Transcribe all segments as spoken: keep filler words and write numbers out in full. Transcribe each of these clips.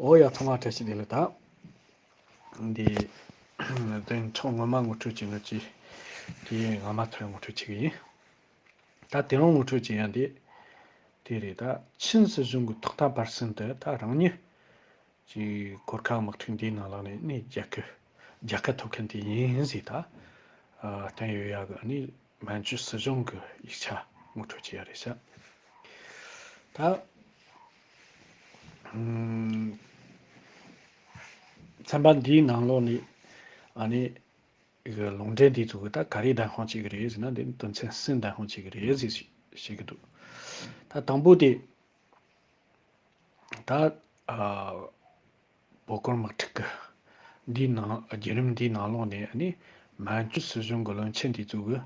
ཨོ་ཡ། ཚང་མ་བཀྲ་ཤིས་བདེ་ལེགས། ད་འདི་དེ་ཁྲོ་ངོ་མ་ངོ་སྤྲོད་བྱེད་ནོ་ཅི་དེ་ངོ་མ་ཐོན་ངོ་སྤྲོད་བྱེད་གི་ཡིན། ད་དེ་རིང་ངོ་སྤྲོད་བྱེད་ཡ་འདི་དེ་རེད། ད་ཆིན་སྲིད་གཞུང་གི་ཐོག་མཐའ་བར་གསུམ་དུ་ད་རང་ཉིད་ཀྱི་གོར་ཁ་དམག་འཁྲུག་འདིའི་ནང་ལོགས་ནས་ནི་རྒྱལ་ཁ་རྒྱལ་ཁ་ཐོབ་མཁན་དེ་ཡིན་ཟེར། ད་ཨ་བསྟན་ཡོད་ཡ་གི་ནི་མན་ཇུ་སྲིད་གཞུང་གི་ཡིག་ཆ་ངོ་སྤྲོད་བྱེད་ཡ་རེད་ཤག་ད་ཨམ་ཚན་པ་འདིའི་ནང་ལོགས་ནས་ཨ་ནི་གི་ལུང་འདྲེན་འདི་ཚོ་གི་ད་ག་རེ་བདེན་དཔང་བྱེད་གི་རེད་ཟེར་ན། འདི་དོན་ཚན་གསུམ་བདེན་དཔང་བྱེད་གི་རེད་ཟེར་བཤད་གི་འདུག་ད་དང་པོ་དེ་ད་ཨ་བོད་གོར་དམག་འཁྲུག་གི་འདིའི་ནང་བརྒྱུད་རིམ་འདིའི་ནང་ལོགས་ནས་ཨ་ནི་མན་ཇུ་སྲིད་གཞུང་གི་བློན་ཆེན་འདི་ཚོ་གི་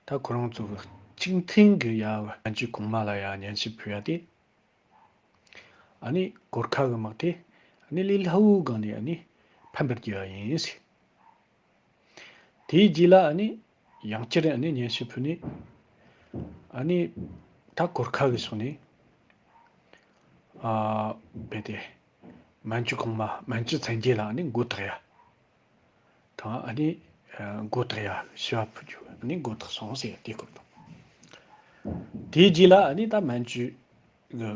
ད་ཁོ་རང་ཚོ་གི་གཅིག་མཐུན་གི་ཡ་མན་ཇུ་གོང་མ་ལ་ཡ་སྙན་ཞུ་ཕུལ་ཡ་དེ། ཨ་ནི་གོར་ཁ་གི་དམག་དེ་ཨ་ནི་ལས་སླ་བོའི་སྒང་ནས་ཨ་ནི་ཕམ་པར་བགྱི་བ་ཡིན་ཟེར། དེའི་རྗེས་ལ་ཨ་ནི་ཡང་བསྐྱར་ཨ་ནི་སྙན་ཞུ་ཕུལ་ནས། ཨ་ནི་ད་གོར་ཁ་གི་ཕྱོགས་ནས་ཨ་བས་ཏེ་མན་ཇུ་གོང་མ་མན་ཇུ་མཚན་བརྒྱད་ལ་ཨ་ནི་མགོ་བཏགས་ཡ་དང་། ཨ་ནི་ཨ་མགོ་བཏགས་ཡ་ཞུ་བ་ཕུལ་རྒྱུ་ཨ་ནི་མགོ་བཏགས་སོང་ཟེར་ཡ་དེ་སྐོར་དང་། དེའི་རྗེས་ལ་ཨ་ནི་ད་མན་ཇུ་གི་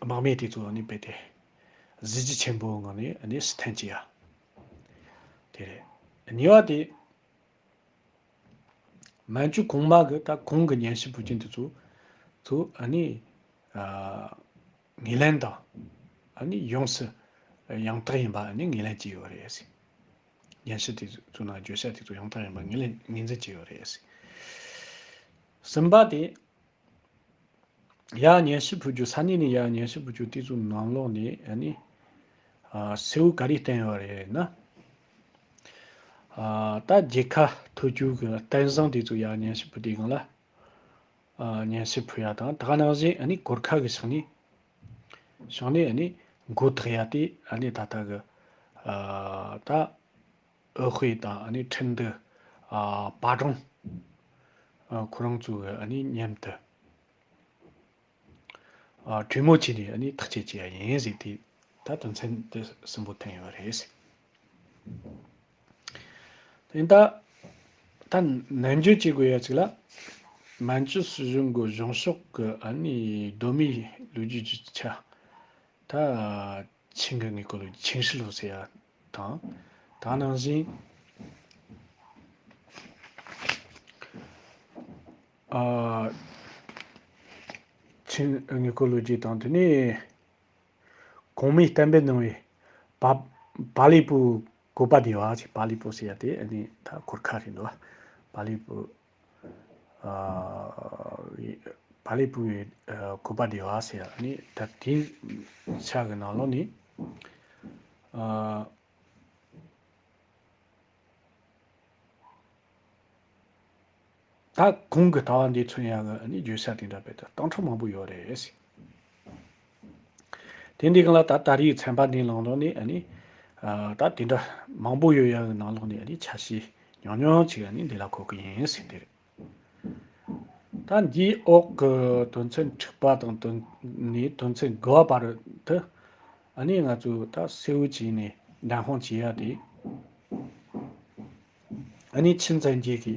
དམག་མི་དེ་ཚོ་ཨ་ནི་རྦད་དེ་གཟི་བརྗིད་ཆེན་པོའི་ངང་ནས་ཨ་ནི་སི་ཐན་བྱེད་ཡ། དེ་རེད། གཉིས་པ་དེ་མན་ཇུ་གོང་མ་གི་ད་གོང་གི་སྙན་ཞུ་ཕུལ་རྒྱུ་འདི་ཚོ་ཚོ་ཨ་ནི་ཨ་ངོས་ལེན་དང་། ཨ་ནི་ཡོངས་སུ་ཡང་དག་ཡིན་པ་ཨ་ནི་ངོས་ལེན་བྱས་ཡོད་རེད་ཟེར། སྙན་ཞུ་དེ་ཚོ་ནང་བརྗོད་བྱ་དེ་ཚོ་ཡང་དག་ཡིན་པ་ངོས་ལེན་ངོས་འཛིན་བྱས་ཡོད་རེད་ཟེར། གསུམ་པ་དེ། ཡ་སྙན་ཞུ་ཕུལ་རྒྱུ། ས་གནས་ནས་ཡ་སྙན་ཞུ་ཕུལ་རྒྱུ་དེ་ཚོའི་ནང་ལོགས་ནས་ཨ་ནི་ཨ་གསལ་བོ་ག་རེ་བསྟན་ཡོད་རེད་ན། ཨ་ད་རྒྱལ་ཁ་ཐོབ་རྒྱུ་གི་རྟེན་བཟང་དེ་ཚོ་ཡ་སྙན་ཞུ་ཕུལ་དུས་སྒང་ལ་ཨ་སྙན་ཞུ་ཕུལ་ཡ་དང་། ད་ག་ནང་བཞིན་ཨ་ནི་གོར་ཁ་གི་ཕྱོགས་ནས་ཕྱོགས་ནས་ཨ་ནི་མགོ་བཏགས་ཡ་དེ་ཨ་ནི་ད་ལྟ་གི་ཨ་ད་ཨོ་ཧུའེ་དང་ཨ་ནི་ཁྲིན་ཏུའུ། ཨ་པ་ཀྲུང་། ཨ་ཁོ་རང་ཚོ་གི་ཨ་ནི་མཉམ་དུ་ཨ་གྲོས་མོལ་བྱས་ནས་ཨ་ནི་ཐག་གཅོད་བྱས་ཡ་ཡིན་ཟེར་ཏེ། ད་དོན་ཚན་དེ་གསུམ་པོ་ཐོན་ཡོད་རེད། དེ་ད་ད་ནན་བརྗོད་བྱེད་དགོས་ཡ་ཅིག་ལ། མན་ཇུ་སྲིད་གཞུང་གི་གཞུང་ཕྱོགས་ཀྱི་ཨ་ནི་གདོད་མའི་ལོ་རྒྱུས་ཀྱི་ཆ། ད་ཆིང་གི་དངོས་པོ་ལོ་རྒྱུས། ཆིང་ཧྲི་ལོ་ཟེར་ཡ་དང་། ད་ནང་བཞིན་ཨ་ཆིང་དངོས་པོ་ལོ་རྒྱུས་དང་། དེ་ནས་གོང་མའི་གཏན་འབེབས་གནང་བའི་པ་པ་ལི་པུའུ་བཀོད་པ་སྡེ་བ་ཟེར། པ་ལི་པུའུ་ཟེར་ཡ་དེ་ཨ་ནི་ད་གོར་ཁ་རེད་འདུག་བ། པ་ལི་པུའུ། ཨ་པ་ལི་པུའུ་ཡི་ཨ་བཀོད་པ་སྡེ་བ་ཟེར་ཡ་ནི་ད་དེའི་ཆ་གི་ནང་ལོགས་ནས་ཨ་ད་གོང་གི་ལྟ་བ་འདི་མཚོན་ཡ་གི་ཨ་ནི་བརྗོད་བྱ་དེ་འདྲ་རྦད་དེ་སྟོང་ཕྲག་མང་པོ་ཡོད་རེད། དེ་འདི་གང་ལ་ད་ད་རེས་ཚན་པ་འདིའི་ནང་ལོགས་ནས་ཨ་ནི་ཨ་ད་དེ་འདྲ་མང་པོ་ཡོད་ཡ་གི་ནང་ལོགས་ནས་ཨ་ནི་ཆ་ཤས་ཉུང་ཉུང་ཅིག་ཨ་ནི་འདི་ལ་གོ་གི་ཡིན་ཟེར་དེ་རེད། ད་འདིའི་འོག་གི་དོན་ཚན་དྲུག་པ་དང་དོན་ནས་དོན་ཚན་དགུ་པ་བར་དུ་ཨ་ནི་ང་ཚོས་ད་གསལ་བོ་བྱས་ནས་བདེན་དཔང་བྱེད་ཡ་དེ། ཨ་ནི་ཆིན་བཙན་རྒྱལ་གྱི་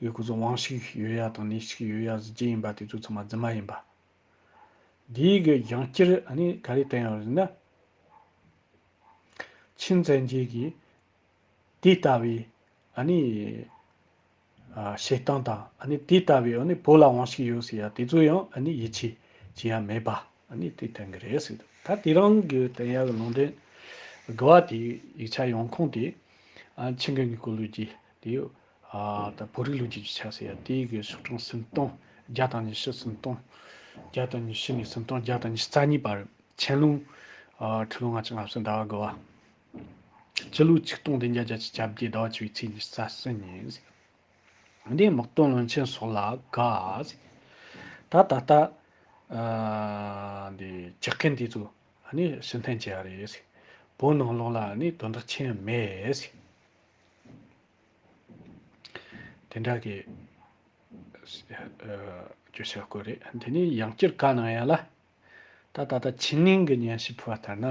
ཡོད་ཁོ་ཚོ་དབང་ཤུགས་ཡོད་ཡ་དང་གནས་ཤུགས་ཡོད་ཡ་གཟི་བརྗིད་ཡིན་པ་དེ་ཚོ་ཚང་མ་རྫུན་མ་ཡིན་པ། འདིའི་གི་ཡང་བསྐྱར་ཨ་ནི་ག་རེ་བསྟན་ཡོད་རེད་ཟེར་ན། ཆིན་བཙན་རྒྱལ་གྱིས་དེ་ལྟ་བུའི་ཨ་ནི་ཨ་བྱེད་སྟངས་དང་། ཨ་ནི་དེ་ལྟ་བུའི་ཨ་ནི་བོད་ལ་དབང་ཤུགས་ཡོད་ཟེར་ཡ་དེ་ཚོ་ཡང་ཨ་ནི་ཡིད་ཆེས་བྱེད་ཡ་མེད་པ་ཨ་ནི་དེ་བསྟན་གི་རེད་ཟེར་འདུག་ད་དེ་རིང་གི་བསྟན་ཡ་གི་ལུང་འདྲེན་དགུ་པ་དེའི་ཡིག་ཆ་ཡོང་ཁུངས་དེ་ཨ་ཆིང་གི་དངོས་པོ་ལོ་རྒྱུས་དེ། ཨ་ད་བོད་རིགས་ལོ་རྒྱུས་ཀྱི་ཆ་ཟེར་ཡ་དེའི་གི་ཤོག་གྲངས་སུམ་སྟོང་བརྒྱ་དང་ཉི་ཤུ། སུམ་སྟོང་བརྒྱ་དང་ཉི་ཤུ་ནས་སུམ་སྟོང་བརྒྱ་དང་ཉི་ཤུ་རྩ་གཉིས་བར། ཆན་ལུང་ཨ་ཁྲི་ལོ་ལྔ་བཅུ་ང་གསུམ་ཟླ་བ་དགུ་པ། སྤྱི་ལོ་ཆིག་སྟོང་བདུན་བརྒྱ་བརྒྱད་ཅུ་གྱ་བརྒྱད་ཟླ་བ་བཅུ་པའི་ཚེས་ཉི་ཤུ་རྩ་གསུམ་ཉིན་ཟེར། འདི་དམག་དོན་བློན་ཆེན་སོགས་ལ་དགའ་ཟེར། ད་ད་ལྟ་ཨ་འདི་ཇག་རྐུན་དེ་ཚོ་ཨ་ནི་ཕྱིར་འཐེན་བྱས་ཡ་རེད་ཟེར། བོད་ནང་ལོགས་ལ་ཨ་ནི་དོན་དག་ཆེན་མེད་ཟེར། དེ་འདྲ་གི་ཨ་བརྗོད་བྱ་སྐོར་རེད། དེ་ནས་ཡང་བསྐྱར་བཀའ་གནང་ཡ་ལ། ད་ད་ལྟ་ཆིན་ལིང་གི་ཉན་ཤིང་ཕུལ་བ་ལྟར་ན།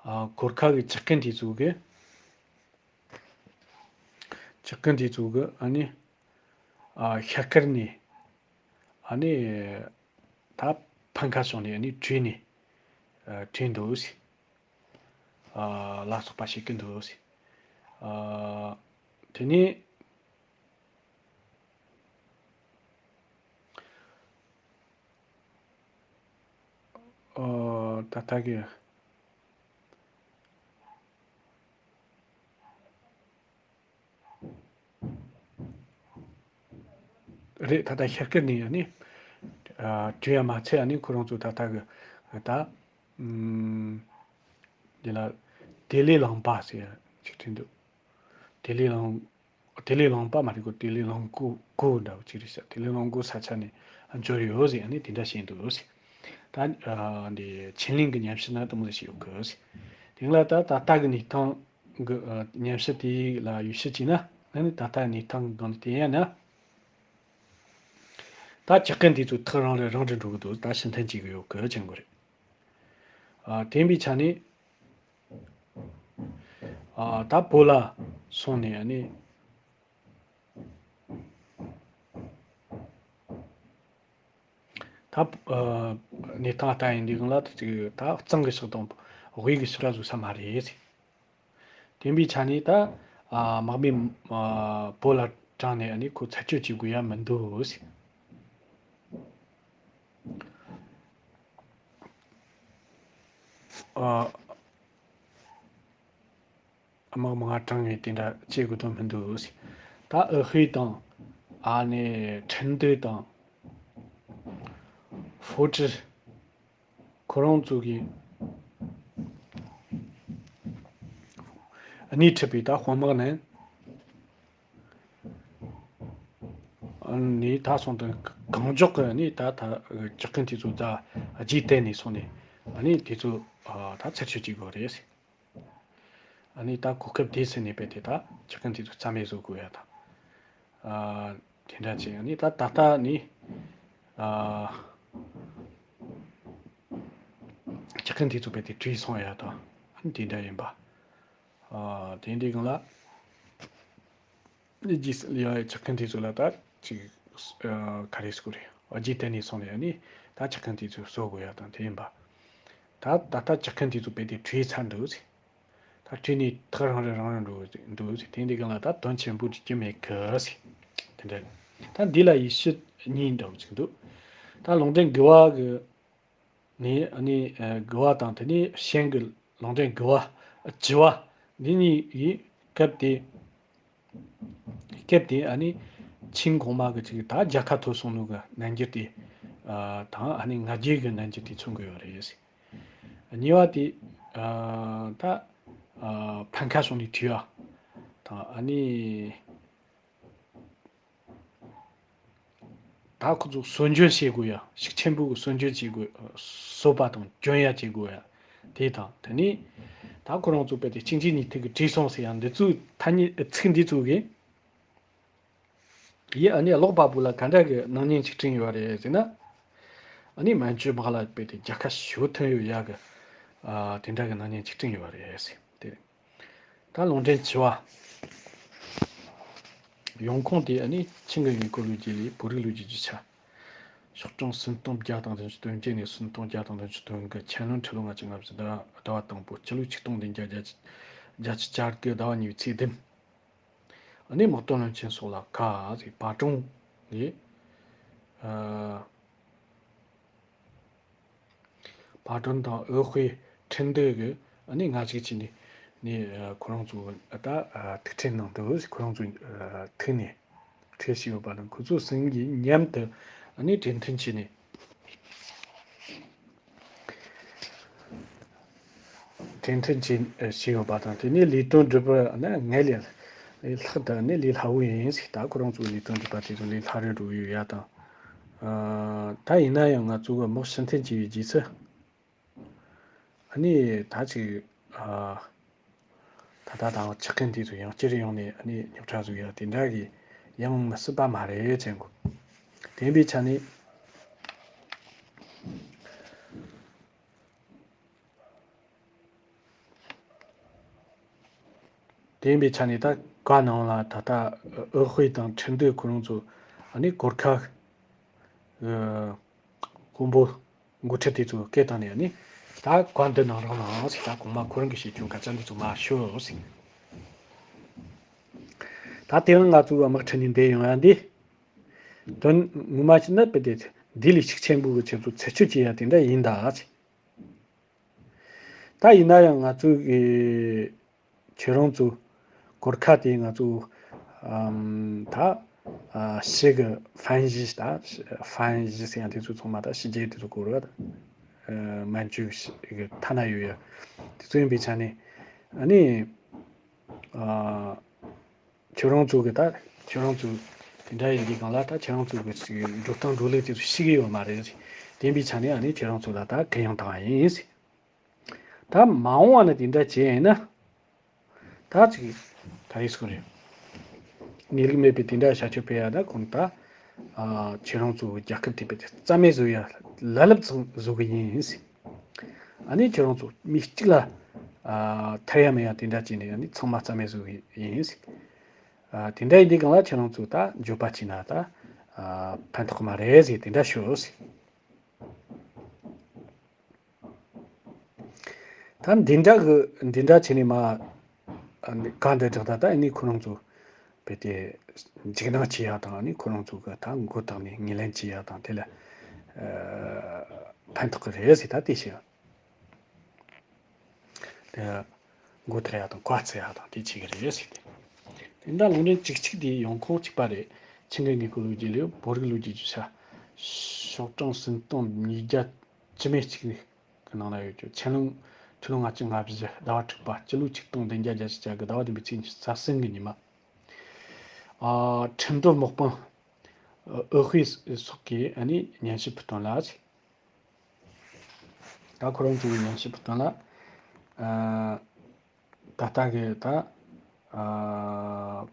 ཨ། གོར་ཁ་གི་ཇག་རྐུན་དེ་ཚོ་གི། ཇག་རྐུན་དེ་ཚོ་གི་ཨ་ནི། ཨ། ཤ་དཀར་ནས། ཨ་ནི། ད་ཕམ་ཁ་བྱུང་ནས་ཨ་ནི་བྲོས་ནས། ཨ། བྲོས་འདུག་ཟེར། ཨ། ལ་སོགས་པ་བྱེད་ཀྱི་འདུག་ཟེར། ཨ། དེ་ནས། ཨ། ད་ལྟ་གི། རེད། ད་ལྟ་ཤ་དཀར་ནས་ཨ་ནི། ཨ། བྲོས་ཡ་མ་ཚད་ཨ་ནི་ཁོ་རང་ཚོ་ད་ལྟ་གི་ད། ཨུམ། འདི་ལ་ཏེ་ལི་ལུང་པ་ཟེར་ཡ་ཅིག་བྲིས་འདུག་ཏེ་ལི་ལུང་། ཏེ་ལི་ལུང་པ་མ་རེད་གོ། ཏེ་ལི་ལུང་ཀོ་ཀོ་འདྲ་བོ་ཅིག་རེད་ཤག་ཏེ་ལི་ལུང་ཀོ་ས་ཆ་ནས་འབྱོར་ཡོད་ཟེར་ཨ་ནི་དེ་འདྲ་བཤད་འདུག་ཟེར། ད། ཨ། འདི་ཆིན་ལིང་གི་ཉམས་ཞིབ་ན་དེ་མོ་ཟིག་ཡོད་གི་ཟེར། དེ་ལ་ད་ད་ལྟ་གི་གནས་སྟངས་གི། ཨ། ཉམས་ཞིབ་དེ་ལ་ཡིད་ཆེས་བྱས་ན། ཨ་ནི་ད་ལྟ་གནས་སྟངས་གི་སྒང་ནས་བལྟས་ཡ་ན། ད་ཇག་རྐུན་དེ་ཚོ་ཐག་རིང་རུ་རིང་རུ་འགྲོ་གི་འདུག་ད་ཕྱིར་འཐེན་བྱེད་གི་ཡོད་གི་ཅན་གོ་རེད། ཨ། དེ་ཡིན་པའི་ཆ་ནས། ཨ། ད་བོད་ལ་སོང་ནས་ཨ་ནི། ད། ཨ། གནས་སྟངས་ལྟ་ཡིན་དུས་སྒང་ལ་ད་ཅིག་ད་གཙང་གི་ཕྱོགས་དང་དབུས་ཀྱི་ཕྱོགས་ལ་བཟོ་ས་མ་རེད། དེ་ཡིན་པའི་ཆ་ནས་ད། ཨ། དམག་མི། ཨ། བོད་ལ་དྲངས་ནས་ཨ་ནི་ཁོ་ཚར་གཅོད་བྱེད་དགོས་ཡ་མི་འདུག་ཨ། དམག་མང་དྲངས་ནས་དེ་འདྲ་བྱེད་དགོས་དོན་མི་འདུག་ད་ཨུ་ཧུའེ་དང་། ཨ་ནི་ཁྲིན་ཏུའུ་དང་། ཧྥུ་ཀྲི། ཁོ་རང་ཚོ་གི་སྣེ་ཁྲིད་པའི་ད་དཔུང་དམག་ནས། ཨ་ནི་ད་སོང་དུ་གང་མགྱོགས་ཀྱི་ནི་ད་ད་ཇག་རྐུན་དེ་ཚོ་ད་རྗེས་དེད་ནས་སོང་ནས་ཨ་ནི་དེ་ཚོ་ད་ཚར་གཅོད་བྱེད་དགོས་རེད། ཨ་ནི་ད་གོ་སྐབས་དེ་ཟིན་ནས་རྦད་དེ་ད་ཇག་རྐུན་དེ་ཚོ་རྩ་མེད་བཟོ་དགོས་ཡ་ད། ཨ། དེ་འདྲ་བྱས་ཨ་ནི་ད་ད་ལྟ་ནི། ཨ། ཇག་རྐུན་དེ་ཚོ་རྦད་དེ་བྲོས་སོང་ཡ་ད། ཨ་ནི་དེ་འདྲ་ཡིན་པ། ཨ། དེ་འདྲའི་སྒང་ལ། རྗེས་ལ་ཡ་ཇག་རྐུན་དེ་ཚོ་ལ་ད་ཅིག་ཨ། ག་རེ་ཟེར་དགོས་རེད། རྗེས་དེད་ནས་སོང་ནས་ཨ་ནི་ད་ཇག་རྐུན་དེ་ཚོ་གསོད་དགོས་ཡ་དང་དེ་ཡིན་པ། ད་ད་ལྟ་ཇག་རྐུན་དེ་ཚོ་རྦད་དེ་བྲོས་ཚར་འདུག་ཟེར། ད་བྲོས་ནས་ཐག་རིང་རུ་རིང་རུ་འགྲོ་འདུག་ཟེར། དེ་འདི་གང་ལ་ད་དོན་ཆེན་པོ་འགྲིག་གི་མེད་གི་ཟེར། དེ་འདྲ། ད་འདི་ལ་ཡིད་ཆེས་གཉིས་འདྲ་བོ་ཅིག་འདུག་ད་ལུང་འདྲེན་དགུ་བ་གི་ནས་ཨ་ནི་ཨ། དགུ་བ་དང་དེ་ནས་ཤན་གྱི་ལུང་འདྲེན་དགུ་བ། བཅུ་བ། འདི་གཉིས་ཡི་སྐབས་དེ། སྐབས་དེ་ཨ་ནི་ཆིན་གོང་མ་གི་ཅིག་ད་རྒྱལ་ཁ་ཐོབ་སོང་ནོ་གི་རྣམ་འགྱུར་དེ། ཨ། དང་ཨ་ནི་ང་རྒྱལ་གྱི་རྣམ་འགྱུར་དེ་མཚོན་གྱི་ཡོད་རེད། གཉིས་པ་དེ། ཨ། ད། ཨ། ཕམ་ཁ་བྱུང་ནས་བྲོས་པ། དང་ཨ་ནི། ད་ཁོ་ཚོ་གསོད་འཇོན་བྱེད་དགོས་ཡ། ཤུགས་ཆེན་པོས་གསོད་འཇོན་བྱེད་དགོས། གསོད་པ་དང་འཇོན་ཡ་བྱེད་དགོས་ཡ། དེ་དང་དེ་ནས་ད་ཁོ་རང་ཚོ་རྦད་དེ་གཅིག་རྗེས་གཉིས་མཐུད་ཀྱི་བྲོས་སོང་ཟེར་ཡ་འདི་ཚོའི་ཐ་སྙད་ཚིག་འདི་ཚོ་གིས། ཡིས་ཨ་ནི་ཀློག་པ་པོ་ལ་ག་འདྲ་གི་སྣང་བརྙན་ཅིག་བསྐྲུན་ཡོད་རེད་ཟེར་ན། ཨ་ནི་མན་ཇུ་དམག་ལ་རྦད་དེ་རྒྱལ་ཁ་ཞེ་པོ་ཐོན་ཡོད་ཡ་གི། ཨ། དེ་འདྲ་གི་སྣང་བརྙན་ཅིག་བསྐྲུན་ཡོད་རེད་ཟེར་དེ། ད་ལུང་འདྲེན་བཅུ་བ། ཡོང་ཁུངས་དེ་ཨ་ནི་ཆིང་གི་ཡུན་ཀོང་ལོ་རྒྱུས་ལས་བོད་རིགས་ལོ་རྒྱུས་ཀྱི་ཆ། ཤོག་གྲངས་སུམ་སྟོང་བརྒྱ་དང་བདུན་ཅུ་དོན་བརྒྱད་ནས་སུམ་སྟོང་བརྒྱ་དང་བདུན་ཅུ་དོན་དགུ། ཆན་ལུང་ཁྲི་ལོ་ལྔ་བཅུ་ང་བཞི་ཟླ་བ་དང་པོ། སྤྱི་ལོ་ཆིག་སྟོང་བདུན་བརྒྱ་བརྒྱད་ཅུ་གྱ་དགུ་ཟླ་བ་གཉིས་པའི་ཚེས་བདུན། ཨ་ནི་དམག་དོན་བློན་ཆེན་སོགས་ལ་ཁ་ཟེར། པ་ཀྲུང་གིས། ཨ། པ་ཀྲུང་དང་ཨུ་ཧུའེ་ཁྲིན་ཏུའུ་གིས་ཨ་ནི་ང་ཅིག་བྱས་ནས་ནི་ཁོ་རང་ཚོ་ད་ཐུག་འཕྲད་གནང་འདུག་ཁོ་རང་ཚོ་ཐུག་ནས་འཕྲད་བྱས་ཡོད་པ་དང་། ཁོ་ཚོ་གསུམ་གྱིས་མཉམ་དུ་ཨ་ནི་གྲོས་མཐུན་བྱས་ནས། གྲོས་མཐུན་བྱས་བྱས་ཡོད་པ་དང་། དེ་ནས་ལས་དོན་སྒྲུབ་པ་ནི་སྔར་ལས་ལྷག་ཏུ་ནི་ལས་སླ་བོ་ཡིན་ཟེར། ད་ཁོ་རང་ཚོའི་ལས་དོན་སྒྲུབ་པ་དེ་ཚོ་ལས་སླ་རུ་འགྲོ་གི་ཡོད་ཡ་དང་། ཨ། ད་ཡིན་ན་ཡང་ང་ཚོ་གི་དམག་ཕྱིར་འཐེན་བྱས་པའི་རྗེས་སུ། ཨ་ནི་ད་ཅིག་ཨ། ད་ལྟ་དང་ཇག་རྐུན་དེ་ཚོ་ཡང་བསྐྱར་ཡོང་ནས་ཨ་ནི་རྙོག་དྲ་བཟོ་ཡ་དེ་འདྲ་གི་ཡང་མི་སྲིད་པ་མ་རེད་ཅན་གོ། དེ་འདྲའི་ཆ་ནས། ཡིན་པའི་ཆ་ནས་ད་བཀའ་གནང་ལ་ད་ལྟ་འོད་དཔག་དང་ཁྲི་འདུས་ཁོ་རང་ཚོ་ཨ་ནི་གོར་ཁ་གི་དཔོན་པོ་འགོ་ཁྲིད་དེ་ཚོ་སྐད་བཏང་ནས་ཨ་ནི་ད་བཀའ་འདི་གནང་རོགས་གནང་ཟེར། ད་གོང་མ་ཁོ་རང་གིས་བཤད་རྒྱུ་སྐད་ཆ་འདི་ཚོ་མ་ཤོད་ཟེར། ད་དེ་རིང་ང་ཚོ་དམག་ཁྲིད་ནས་འདིར་ཡོང་ཡ་འདི་དོན་ངོ་མ་བྱས་ན་དཔེ་དེ་འདི་ལས་ཤུགས་ཆེན་པོ་གི་ཁྱེད་ཚོ་ཚེ་སྐྱོ་བྱེད་ཡ་དེ་འདྲ་ཡིན་ད་ཟེར། ད་ཡིན་ན་ཡང་ང་ཚོ་གི་ཁྱེད་རང་ཚོ་གོར་ཁ་དེ་ང་ཚོ་ཨམ་ད་ཨ་ཕྱི་གི་ཧྥན་ཞི་ད་ཧྥན་ཞི་ཟེར་ཡང་དེ་ཚོ་ཚང་མ་ད་ཕྱི་རྒྱལ་དེ་ཚོ་གོ་ར་ད་མན་ཇུ་གི་ཐ་ན་ཡོད་ཡ་དེ་ཚོ་ཡིན་པའི་ཆ་ནས་ཨ་ནི་ཨ་ཁྱེད་རང་ཚོ་གི་ད་ཁྱེད་རང་ཚོ་དེ་འདྲ་ཡིན་དུས་སྒང་ལ་ད་ཁྱེད་རང་ཚོ་གི་འགྲོ་སྟངས་འགྲོ་ལུགས་དེ་ཚོ་ཤེས་ཀྱི་ཡོད་མ་རེད། དེ་ཡིན་པའི་ཆ་ནས་ཨ་ནི་ཁྱེད་རང་ཚོ་ལ་ད་གུ་ཡངས་བཏང་བ་ཡིན། ད་མ་འོངས་པ་ན་དེ་འདྲ་བྱས་ཡིན་ན། ད་ཅིག་ག་རེ་ཟེར་རེད། གནས་ལུགས་མེད་པའི་དེ་འདྲ་བྱ་སྤྱོད་སྤེལ་ཡ་ད་ཁོང་ད། ཨ་ཁྱེད་རང་ཚོ་རྒྱལ་ཁབ་དེ་བས་རྩ་མེད་བཟོ་ཡ་ལ་ལབ་ཙང་བཟོ་གི་ཡིན་ཟེར། ཨ་ནི་ཁྱེད་རང་ཚོ་མི་གཅིག་ལ་ཨ་ཐར་ཡ་མེད་ཡ་དེ་འདྲ་བྱས་ནས་ཨ་ནི་ཚང་མ་རྩ་མེད་བཟོ་གི་ཡིན་ཟེར། ཨ་དེ་འདྲ་ཡིན་དུས་སྒང་ལ་ཁྱེད་རང་ཚོ་ད་འགྱོད་པ་བྱས་ན་ད་ཨ་ཕན་ཐོགས་མ་རེད་ཟེར། དེ་འདྲ་ཤོད་ཟེར། ད་འདི་འདྲ་གི་འདི་འདྲ་བྱས་ནས་མ་ག་འདི་དྲག་ད་ད་ནི་ཁོ་རང་ཚོ་བས་ཏེ་འཇིགས་སྣང་བྱེད་ཡག་དང་ནི་ཁོ་རང་ཚོ་གི་ད་མགོ་བཏགས་ནས་ངོས་ལེན་བྱེད་ཡག་དང་དེ་ལ་ཕན་ཐོགས་ཀྱི་རེད་ཟེར། ད་དེ་བཤད་དེ་མགོ་ཐེག་ཡག་དང་བཀའ་སྩལ་ཡག་དང་དེ་བྱེད་ཀྱི་རེད་ཟེར་ཏེ། དེ་འདྲ་ལུང་འདྲེན་གཅིག་གཅིག་དེ་ཡོང་ཁུངས་གཅིག་པ་རེད། ཆིང་གི་དངོས་པོ་ལོ་རྒྱུས་ལས་བོད་རིགས་ལོ་རྒྱུས་ཀྱི་ཆ་ཤོག་གྲངས་སུམ་སྟོང་ཉིས་བརྒྱ་བཅུ་མེད་གཅིག་ནས། གི་ནང་ན་ཡོད་རྒྱུ། ཆན་ལུང་ཆུ་ལུང་ལྔ་བཅུ་ང་བཞི་ཟླ་བ་དྲུག་པ་སྤྱི་ལོ་ཆིག་སྟོང་བདུན་བརྒྱ་བརྒྱད་ཅུ་གྱ་དགུ་ཟླ་བ་བདུན་པའི་ཚེས་ཉི་ཤུ་རྩ་གསུམ་གི་ཉི་མ། ཨ་ཁྲིན་ཏུའུ་དམག་དཔོན་འོད་དཔག་སོགས་ཀྱིས་ཨ་ནི་སྙན་ཞུ་ཕུལ་དོན་ལ། ད་ཁོ་རང་ཚོ་གི་སྙན་ཞུ་ཕུལ་དོན་ལ། ཨ་ད་ལྟ་གི་ད་ཨ་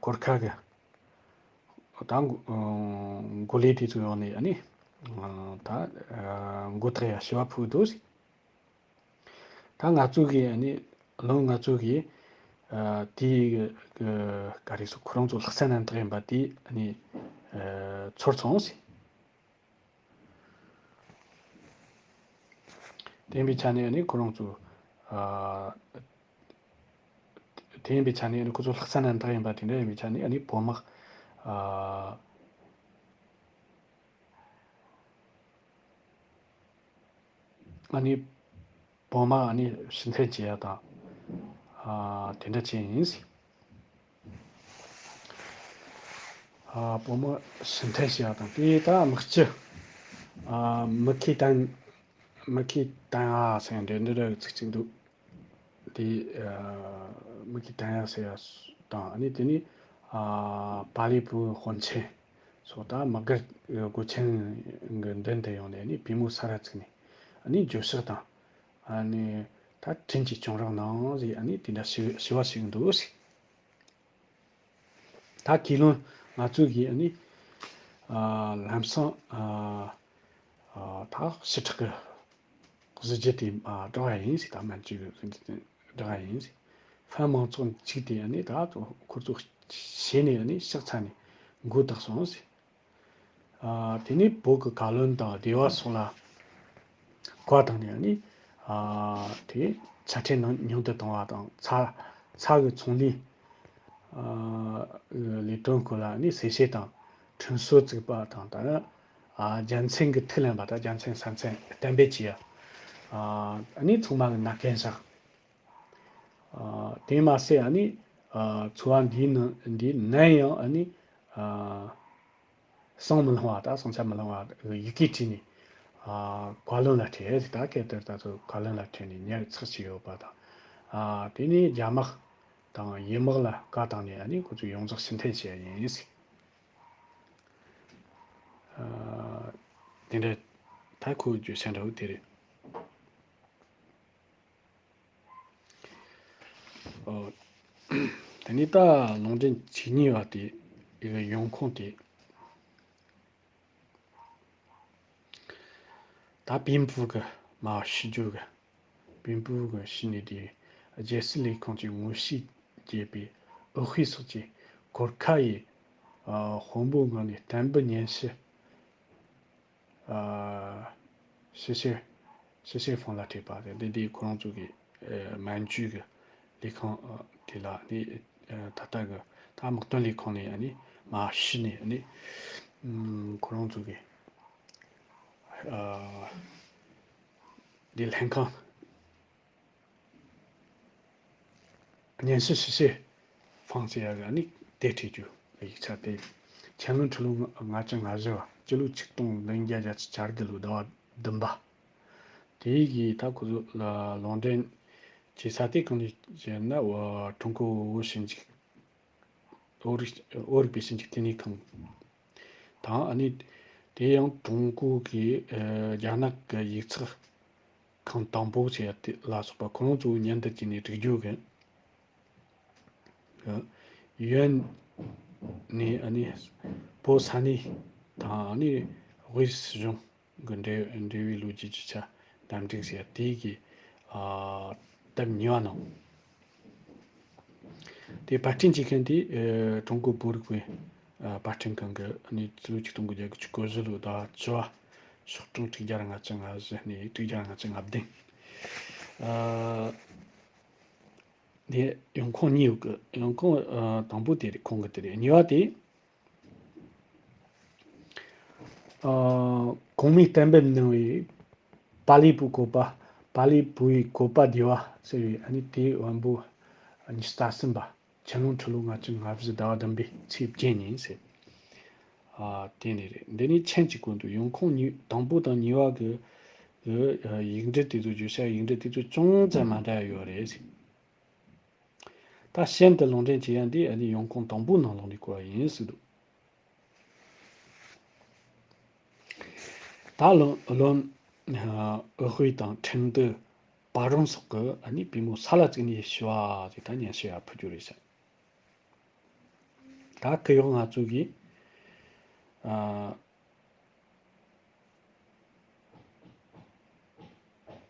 གོར་ཁ་གི་ད་འགོ་འགོ་ལས་དེ་ཚོ་ཡོང་ནས་ཨ་ནི་ད་མགོ་ཐག་ཡ་ཞུ་བ་ཕུལ་འདུག་ད་ང་ཚོ་གི་ཨ་ནི་ལོ་ང་ཚོ་གི་ཨ་དེའི་གི་ག་རེ་ཟེར། ཁོ་རང་ཚོ་ལྷག་བསམ་རྣམ་དག་ཡིན་པ་དེ་ཨ་ནི་ཨ་ཚོར་སོང་ཟེར། དེ་ཡིན་པའི་ཆ་ནས་ཨ་ནི་ཁོ་རང་ཚོ་ཨ་དེ་ཡིན་པའི་ཆ་ནས་ཨ་ནི་ཁོ་ཚོ་ལྷག་བསམ་རྣམ་དག་ཡིན་པ་དེ་འདྲ་ཡིན་པའི་ཆ་ནས་ཨ་ནི་བོད་དམག་ཨ་ཨ་ནི་བོད་དམག་ཨ་ནི་ཕྱིར་འཐེན་བྱེད་ཡ་དང་། ཨ་དེ་འདྲ་བྱས་ཡིན་ཟེར། ཨ་བོད་དམག་ཕྱིར་འཐེན་བྱེད་ཡ་དང་དེ་ད་དམག་སྤྱི་ཨ་མི་ཁི་ཏན་མི་ཁི་ཏན་ཨ་ཟེར་འདྲ་འདི་འདྲ་ཚིག་གཅིག་འདུག་དེ་ཨ་མི་ཁི་ཏན་ཨ་ཟེར་ཡ་དང་ཨ་ནི་དེ་ནི་ཨ་པ་ལི་པུའུ་དཔོན་ཆེན་སོགས་ད་དམག་སྒར་སྒོ་ཆེན་གྱི་མདུན་དུ་ཡོང་ནས་ཨ་ནི་པུས་མོ་ས་ར་བཙུགས་ནས་ཨ་ནི་འགྱོད་བཤགས་དང་། ཨ་ནི་ད་དྲིན་གྱིས་སྐྱོང་རོགས་གནང་ཟེར་ཨ་ནི་དེ་འདྲ་ཞུ་ཞུ་བ་ཞིག་འདུག་ཟེར། ད་ཁས་ལེན་ང་ཚོ་གིས་ཨ་ནི་ཨ་ལམ་སང་ཨ་ཨ་ད་ཕྱི་ཕྲག་གི་གཟི་བརྗིད་དེ་ཨ་བསྒྲགས་པ་ཡིན་ཟེར། ད་མན་ཇུ་གི་གཟི་བརྗིད་དེ་བསྒྲགས་པ་ཡིན་ཟེར། ཧྥན་མང་ཚོགས་གཅིག་དེ་ཨ་ནི་ད་ཁོ་ཚོ་ཞེད་ནས་ཨ་ནི་ཕྱག་འཚལ་ནས་མགོ་བཏགས་སོང་ཟེར། ཨ་དེ་ནས་བོད་ཀྱི་བཀའ་བློན་དང་སྡེ་བ་སོགས་ལ་བཀའ་བཏང་ནས་ནི་ཨ་དེ་ཆ་འཕྲིན་ནང་ཉུང་དུ་གཏོང་བ་དང་། ཚྭ་ཚྭ་གི་ཚོང་ལས་ཨ་ལས་དོན་སྐོར་ལ་ནི་གསལ་བཤད་དང་ཁྲིམས་སྲོལ་བཙུགས་པ་དང་། ད་ནི་ཨ་རྒྱལ་མཚན་གྱི་ཐུགས་ལེན་པ་དང་རྒྱལ་མཚན་ས་མཚན་གཏན་འབེབས་བྱས་ཡ། ཨ་ནི་ཚང་མ་གི་མནའ་གན་བཞག་ཨ་དེ་མ་ཟད་ཨ་ནི་ཨ་ཚོ་བ་འདིའི་ནང་འདིའི་ནང་ཡང་ཨ་ནི་ཨ་ཟིང་མི་ལྷུང་བ་དང་ཟིང་ཆ་མི་ལྷུང་བ་ཡི་གེ་བྲིས་ནས་ཨ་བཀའ་བློན་ལ་སྤྲད་ཟེར། ད་སྐད་དེ་ད་ཚོ་བཀའ་བློན་ལ་སྤྲད་ནས་ཉར་ཚགས་བྱས་ཡོད་པ་དང་། ཨ་དེ་ནས་རྒྱ་དམག་དང་ཡུལ་དམག་ལ་བཀའ་བཏང་ནས་ཨ་ནི་ཁོ་ཚོ་ཡོངས་རྫོགས་ཕྱིར་འཐེན་བྱས་ཡིན་ཟེར། ཨ་དེ་འདྲ་ད་ཁོ་བརྗོད་བྱ་འདྲ་བོ་དེ་རེད། ཨོ། དེ་ནས་ད་ལུང་འདྲེན་བཅུ་གཉིས་པ་དེ་ཡི་ཡོང་ཁུངས་དེ། ད་པིན་ཕུ་གི་མ་ཤི་རྒྱུ་གི་པིན་ཕུ་གི་ཤི་ནས་དེ་རྒྱལ་སྲིད་ལས་ཁུངས་ཀྱི་ངོ་ཤེས་བྱས་པའི་ ཨུ་ཧུའེ་སོགས་ཀྱི་གོར་ཁ་ཡི་ཨ་དཔོན་པོའི་ངང་ནས་བསྟན་པའི་སྙན་ཞུ། ཨ་ཞི་བྱེད་ཞི་བྱེད་ཧྥང་ལ་སྤྲད་པ་རེད། འདི་འདི་ཁོ་རང་ཚོ་གི་ཨ་མན་ཇུ་གི་ལས་ཁང་ཨ་དེ་ལ་ནི་ཨ་ད་ལྟ་གི་ད་དམག་དོན་ལས་ཁང་ནས་ཨ་ནི་མར་ཕྱི་ནས་ཨ་ནི་ཨམ་ཁོ་རང་ཚོ་གི་ཨ་འདི་ལྷན་ཁང་སྙན་ཞུ་ཞི་བྱེད་ཧྥང་ཟེར་ཡག་གི་ཨ་ནི་དེབ་བྲིས་རྒྱུ་ཡིག་ཆ་དེ་ཆན་ལུང་ཁྲི་ལོ་ལྔ་བཅུ་ང་བཞི་བ་སྤྱི་ལོ་ཆིག་སྟོང་བདུན་བརྒྱ་བརྒྱད་ཅུ་གྱ་དགུ་ལོའི་ཟླ་བ་བདུན་པ། དེ་གི་ད་ཁོ་ཚོ་ལ་ལུང་འདྲེན་བྱེད་ས་དེ་གང་ནས་བྱས་ན་ཀྲུང་གོ་བོད་ཞིབ་འཇུག་བོད་རིག་བོད་རིག་པའི་ཞིབ་འཇུག་ལྟེ་གནས་ཁང་དང་ཨ་ནི་དེ་ཡང་ཀྲུང་གོ་གི་ཨ་རྒྱ་ནག་གི་ཡིག་ཚགས་ཁང་དང་པོ་ཞེས་དེ་ལ་སོགས་པ་ཁོ་རང་ཚོ་ཉན་དུ་བྱས་ནས་བསྒྲིགས་རྒྱུ་གི་ཡོན་ནི་ཨ་ནི་བོད་ས་གནས་དང་ཨ་ནི་དབུས་གཞུང་གི་འབྲེལ་འབྲེལ་བའི་ལོ་རྒྱུས་ཀྱི་ཆ་འདམ་འགྲིག་ཟེར་དེ་གི་ཨ་དེབ་གཉིས་པ་ནང་། དེ་པར་སྐྲུན་བྱེད་མཁན་དེ་ཨ་ཀྲུང་གོ་བོད་རིག་པའི་ཨ་པར་སྐྲུན་ཁང་གི་ཨ་ནི་ཕྱི་ལོ་ཆིག་སྟོང་དགུ་བརྒྱ་དགུ་བཅུ་གོ་བཞི་ལོའི་ཟླ་བ་བཅུ་བ་ཤོག་གྲངས་དྲུག་བརྒྱ་ལྔ་བཅུ་ང་བཞི་ནས་དྲུག་བརྒྱ་ལྔ་བཅུ་ང་བདུན། ཨ་དེ་ཡོང་ཁུངས་གཉིས་ཡོད་གི། ཡོང་ཁུངས་ཨ་དང་པོ་དེ་རེད། ཁོང་གི་དེ་རེད། གཉིས་པ་དེ། ཨ་གོང་མའི་གཏན་འབེབས་གནང་བའི་པཱ་ལིའི་བོད་བཀོད་པ། པཱ་ལིའི་བོད་ཡིག་བཀོད་པ་བསྡུས་པ་ཟེར་བའི་ཨ་ནི་དེའི་དབང་པོ་ཉི་ཤུ་རྩ་གསུམ་པ། ཆན་ལུང་ཁྲི་ལོ་ལྔ་བཅུ་ང་བཞི་ཟླ་བ་བདུན་པའི་ཚེས་བརྒྱད་ཉིན་ཟེར། ཨ་དེ་ནས་རེད། འདི་ནི་མཆན་གཅིག་གོ་འདུག། ཡོང་ཁུངས་གཉིས། དང་པོ་དང་གཉིས་པ་གི་གི་ཡིག་འབྲུ་དེ་ཚོ་བརྗོད་བྱ་ཡིག་འབྲུ་དེ་ཚོ་ཅུང་ཙམ་མ་འདྲ་ཡོད་རེད་ཟེར། ད་གཞན་དུ་ལུང་འདྲེན་བྱེད་ཡ་འདི་ཨ་ནི་ཡོང་ཁུངས་དང་པོའི་ནང་ལོགས་ནས་བཀོད་པ་ཡིན་ཟེར་འདུག། ད་ལོན་ལོན་ཨུ་ཧུའེ་དང་ཁྲིན་ཏུའུ་པ་རོན་སོགས་ཀྱིས་ཨ་ནི་པུས་མོ་ས་ལ་བཙུགས་ནས་ཞུ་བ་དེ་ད་སྙན་ཞུ་ཡར་ཕུལ་རྒྱུ་རེད་ཤག། ད་གུ་ཡངས་ང་ཚོ་གིས་ཨ་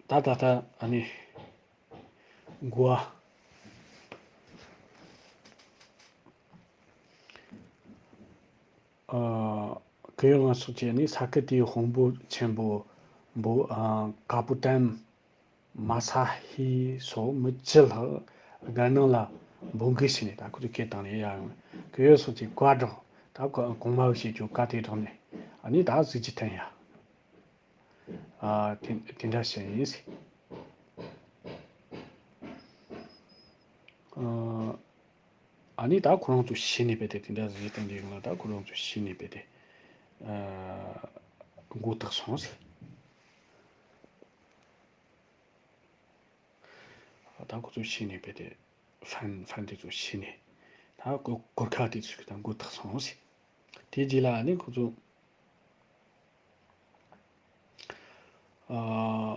ད་ད་ལྟ་ཨ་ནི་འགོ་བ་ཨ་གུ་ཡངས་ང་ཚོ་བྱས་ནས་ས་ཁུལ་དེའི་དཔོན་པོ་ཆེན་པོ་འབོ་ཨ་ཀ་པུ་ཏན་མ་ས་ཧི་སོགས་མི་བཅུ་ལྷག་རྒྱལ་ནང་ལ་འབོད་འགུག་བྱས་ནས་ད་ཁོ་ཚོ་སྐད་བཏང་ནས་ཡར་ཡོང་། གུ་ཡངས་སོགས་ཀྱིས་བཀའ་བསྒྲགས། ད་ཁོ་གོང་མ་བོས་བྱེད་རྒྱུ་བཀའ་དེ་བསྒྲགས་ནས་ཨ་ནི་ད་གཟི་བརྗིད་ཐོན་ཡ། ཨ་དེ་དེ་འདྲ་བྱས་ཡིན། ཨ་ཨ་ནི་ད་ཁོ་རང་ཚོ་ཤི་ནས་བས་ཏེ་དེ་འདྲ་གཟི་བརྗིད་ཐོན་གྱི་ཡོང་ལ། ད་ཁོ་རང་ཚོ་ཤི་ནས་བས་ཏེ་ཨ་མགོ་བཏགས་སོང་ཟེར། ད་ཁོ་ཚོ་ཤི་ནས་བས་ཏེ་ཧྥན་ཧྥན་དེ་ཚོ་ཤི་ནས་ད་གོ་གོར་ཁ་དེ་ཚོ་ད་མགོ་བཏགས་སོང་ཟེར། དེ་རྗེས་ལ་ཨ་ནི་ཁོ་ཚོ་ཨ་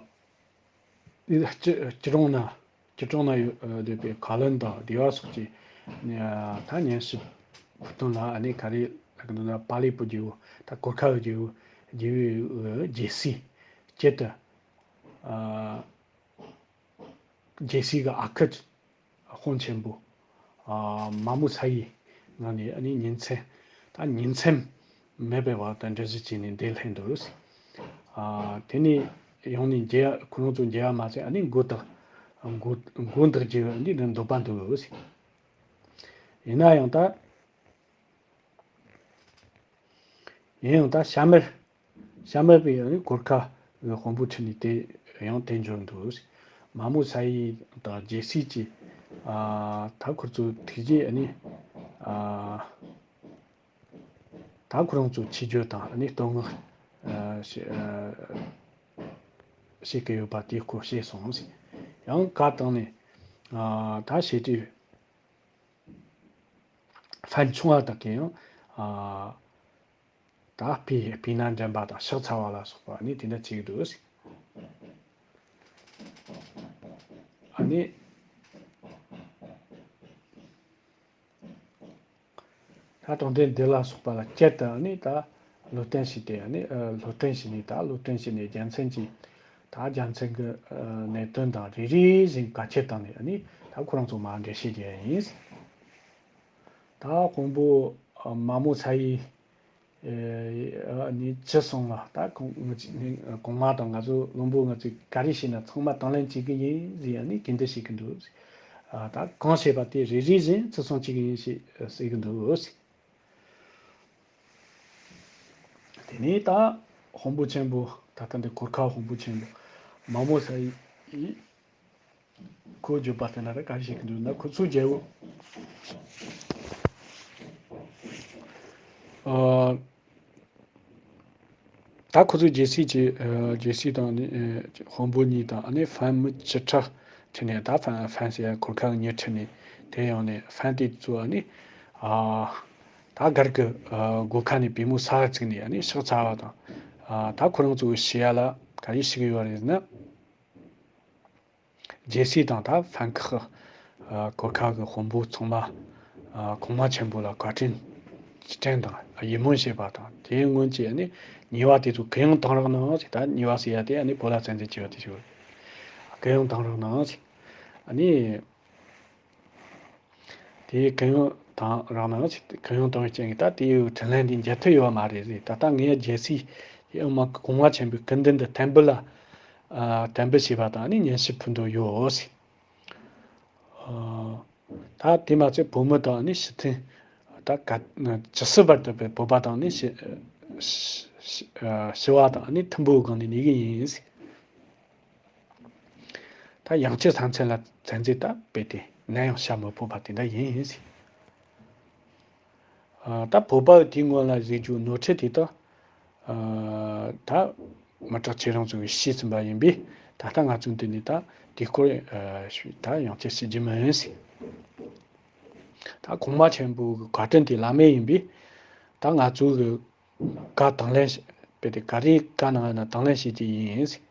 སྤྱི་སྤྱི་གྲོང་ན་སྤྱི་གྲོང་ན་ཡོད་སྡོད་པའི་ཁ་ལོན་དང་སྡེ་བ་སོགས་ཀྱི་ད་ཉན་ཞིབ་ཕུལ་དོན་ལ་ཨ་ནི་ག་རེ་ལབ་ཀྱི་འདུག་ན། པཱ་ལི་བོད་རྒྱལ་པོ་ད་གོར་ཁ་བོད་རྒྱལ་པོ་རྒྱལ་པོའི་རྒྱལ་སྲིད་སྤྱི་དུ་ཨ། རྒྱལ་སྲིད་ཀྱི་ཨ་ཁུ་དཔོན་ཆེན་པོ་ཨ་མ་མོ་ས་ཡི་ངང་ནས་ཨ་ནི་ཉིན་མཚན་ད་ཉིན་མཚན་མེད་པའི་བར་དུ་འདྲི་གཞི་བྱས་ནས་འདིར་སླེབས་འདུག། ཨ་དེ་ནས་ཡོང་ནས་མཇལ་ཁོ་རང་ཚོ་མཇལ་བ་མ་ཟད་ཨ་ནི་མགོ་བཏགས་མགོ་མགོ་འདག་རྒྱུ་འདི་འདོད་པ་འདུག། ཡིན་ན་ཡང་ད། ཡིན་ཡང་ད་ཤ་མེར། ཤ་མེར་པས་ཡང་གོར་ཁ་གི་དཔོན་པོ་ཁྲིད་ནས་དེ་ཡང་དེ་འབྱོར་འདུག། མ་མོ་ས་ཡི་དང་རྒྱལ་སྲིད་ཀྱི་ཨ་ད་ཁོ་ཚོ་ཐུགས་རྗེ་ཨ་ནི་ཨ་ད་ཁོ་རང་ཚོ་ཆིབས་བསྒྱུར་དང་ཨ་ནི་བསྟོད་བསྔགས་ཨ་བྱེད་ཨ་བྱེད་ཀྱི་ཡོད་པ་དེ་སྐོར་བཤད་སོང་ཟེར། ཡང་བཀའ་བཏང་ནས་ཨ་ད་བྱེད་དུས། ཧྥན་ཆུང་བ་དག་གིས་ཡང་ཨ་ད་སྤུས་སྤུས་ན་འགྲན་པ་དང་ཕྱག་འཚལ་བ་ལ་སོགས་པ་ནི་དེ་འདྲ་བྱེད་ཀྱི་འདུག། ཨ་ནི་ད་དོན་ལྡན་འདི་ལ་སོགས་པ་ལ་སྤྱིར་དུ་ནི་ད། བློ་བསྟན་ཞིག་དེ་ནི་ཨ་བློ་བསྟན་ཞིག་ནི་ད་བློ་བསྟན་ཞིག་ནི་རྒྱལ་མཚན་གྱི་ད་རྒྱལ་མཚན་གྱི་ཨ་གནད་དོན་དང་རེ་རེ་བཞིན་བཀའ་ཁྱེར་བཏང་ནས་ནི་ད་ཁོ་རང་ཚོ་མར་འགྲེལ་བཤད་རྒྱག་ཡིན། ད་དཔོན་པོ་མ་མོ་ས་ཡི་ནས་ཅི་གསུངས་ལ། ད་གོང་ང་ཚོ་གོང་མ་དང་ང་ཚོ་བློན་པོ་ང་ཚོས་ག་རེ་བྱས་ན་ཚང་མ་དང་ལེན་བྱེད་ཀྱི་ཡིན་ཟེར་ནས་གུས་འདུད་བྱེད་ཀྱི་འདུག། ད་གང་བྱས་པ་དེ་རེ་རེ་བཞིན་བརྩི་སྲུང་བྱེད་ཀྱི་ཡིན་ཞེས་ཟེར་གྱི་འདུག། དེ་ནས་ད་དཔོན་པོ་ཆེན་པོ། ད་ལྟ་འདི་གོར་ཁ་དཔོན་པོ་ཆེན་པོ་མ་མོ་ས་ཡིས་ཁོའི་བརྗོད་པ་ལྟར་ན་ད་ག་རེ་བཤད་ཀྱི་འདུག་ན། ཁོ་ཚོའི་རྒྱལ་པོ། ཨ། ད་ཁོ་ཚོའི་རྒྱལ་སྲིད་ཀྱི། ཨ། རྒྱལ་སྲིད་དང་ནི། ཨ། དཔོན་པོ་གཉིས་དང་ཨ་ནི་ཧྥན་མི་བཅུ་ཕྲག་ཁྲིད་ནས། ད་ཧྥན་ཧྥན་ཟེར་ཡ་གོར་ཁ་གི་མྱི་ཁྲིད་ནས། དེ་ཡང་ནི་ཧྥན་དེ་ཚོ་ཨ་ནི། ཨ། ད་སྒར་གྱི། ཨ། སྒོ་ཁ་ནས་པུས་མོ་ས་བཙུགས་ནས་ཨ་ནི་ཕྱག་འཚལ་བ་དང་། ཨ། ད་ཁོ་རང་ཚོ་གི་ཞུ་ཡ་ལ་ག་རེ་ཞུ་གི་ཡོད་རེད་ཟེར་ན། རྒྱལ་སྲིད་དང་ད་ཧྥན་ཁག་གི། ཨ། གོར་ཁ་གི་དཔོན་པོ་ཚང་མ། ཨ། གོང་མ་ཆེན་པོ་ལ་བཀའ་དྲིན་རྗེས་དྲན་དང་ཡིད་སྨོན་བྱེད་པ་དང་། དེའི་སྔོན་གྱི་ཨ་ནི་ཉེས་པ་དེ་ཚོ་གུ་ཡངས་གཏོང་རོགས་གནང་ཟེར། ད་ཉེས་པ་ཟེར་ཡ་དེ་ཨ་ནི་བོད་ལ་བཙན་འཛུལ་བྱས་པ་དེ་ཞིག་རེད། གུ་ཡངས་གཏོང་རོགས་གནང་ཟེར། ཨ་ནི། དེ་གུ་ཡངས་གཏོང་རོགས་གནང་ཟེར། གུ་ཡངས་གཏོང་བའི་རྐྱེན་གྱིས་ད་དེའི་དྲིན་ལན་དེ་འཇལ་ཐུབ་ཡོད་མ་རེད་ཟེར། ད་ལྟ་ངའི་རྒྱལ་སྲིད་ཀྱི་ཨ་མ་གོང་མ་ཆེན་པོའི་སྐུ་མདུན་དུ་དམ་འབུལ་ལ། ཨ། དམ་འབུལ་བྱས་པ་དང་ནི་སྙན་ཞུ་ཕུལ་འདོད་ཡོད་ཟེར། ཨ། ད་དེ་མ་ཚད་བོད་མི་དང་ནི་ཕྱི་ཐེངས་ད་ག་ཇི་སྲིད་བར་དུ་བོད་པ་དང་ནི་ཞི་ཞི་ཞི་བ་དང་ནི་མཐུན་པོའི་སྒང་ནས་གནས་ཀྱི་ཡིན་ཟེར། ད་ཡང་སྤྱི་ས་མཚམས་ལ་བཙན་འཛུལ་ད་རྦད་དེ་ནམ་ཡང་བྱ་མི་ཕོད་པ་དེ་འདྲ་ཡིན་ཟེར། ཨ། ད་བོད་པ་དེའི་སྔོན་ལ་བཟོས་རྒྱུ་ནོར་འཁྲུལ་དེ་དག། ཨ། ད་མི་དྲག་ཁྱེད་རང་ཚོ་གིས་ཤེས་ཟིན་པ་ཡིན་པས། ད་ལྟ་ང་ཚོ་འདི་ནས་ད་དེའི་སྐོར། ཨ། ད་ཡང་བསྐྱར་ཞུ་རྒྱུ་མིན་ཟེར། ད་གོང་མ་ཆེན་པོའི་བཀའ་དྲིན་དེ་བླ་མེད་ཡིན་པས། ད་ང་ཚོ་གི་བཀའ་དང་ལེན་བྱ། རྦད་དེ་ག་རེ་བཀའ་གནང་ཡོད་ན་དང་ལེན་བྱེད་ཀྱི་ཡིན་ཟེར།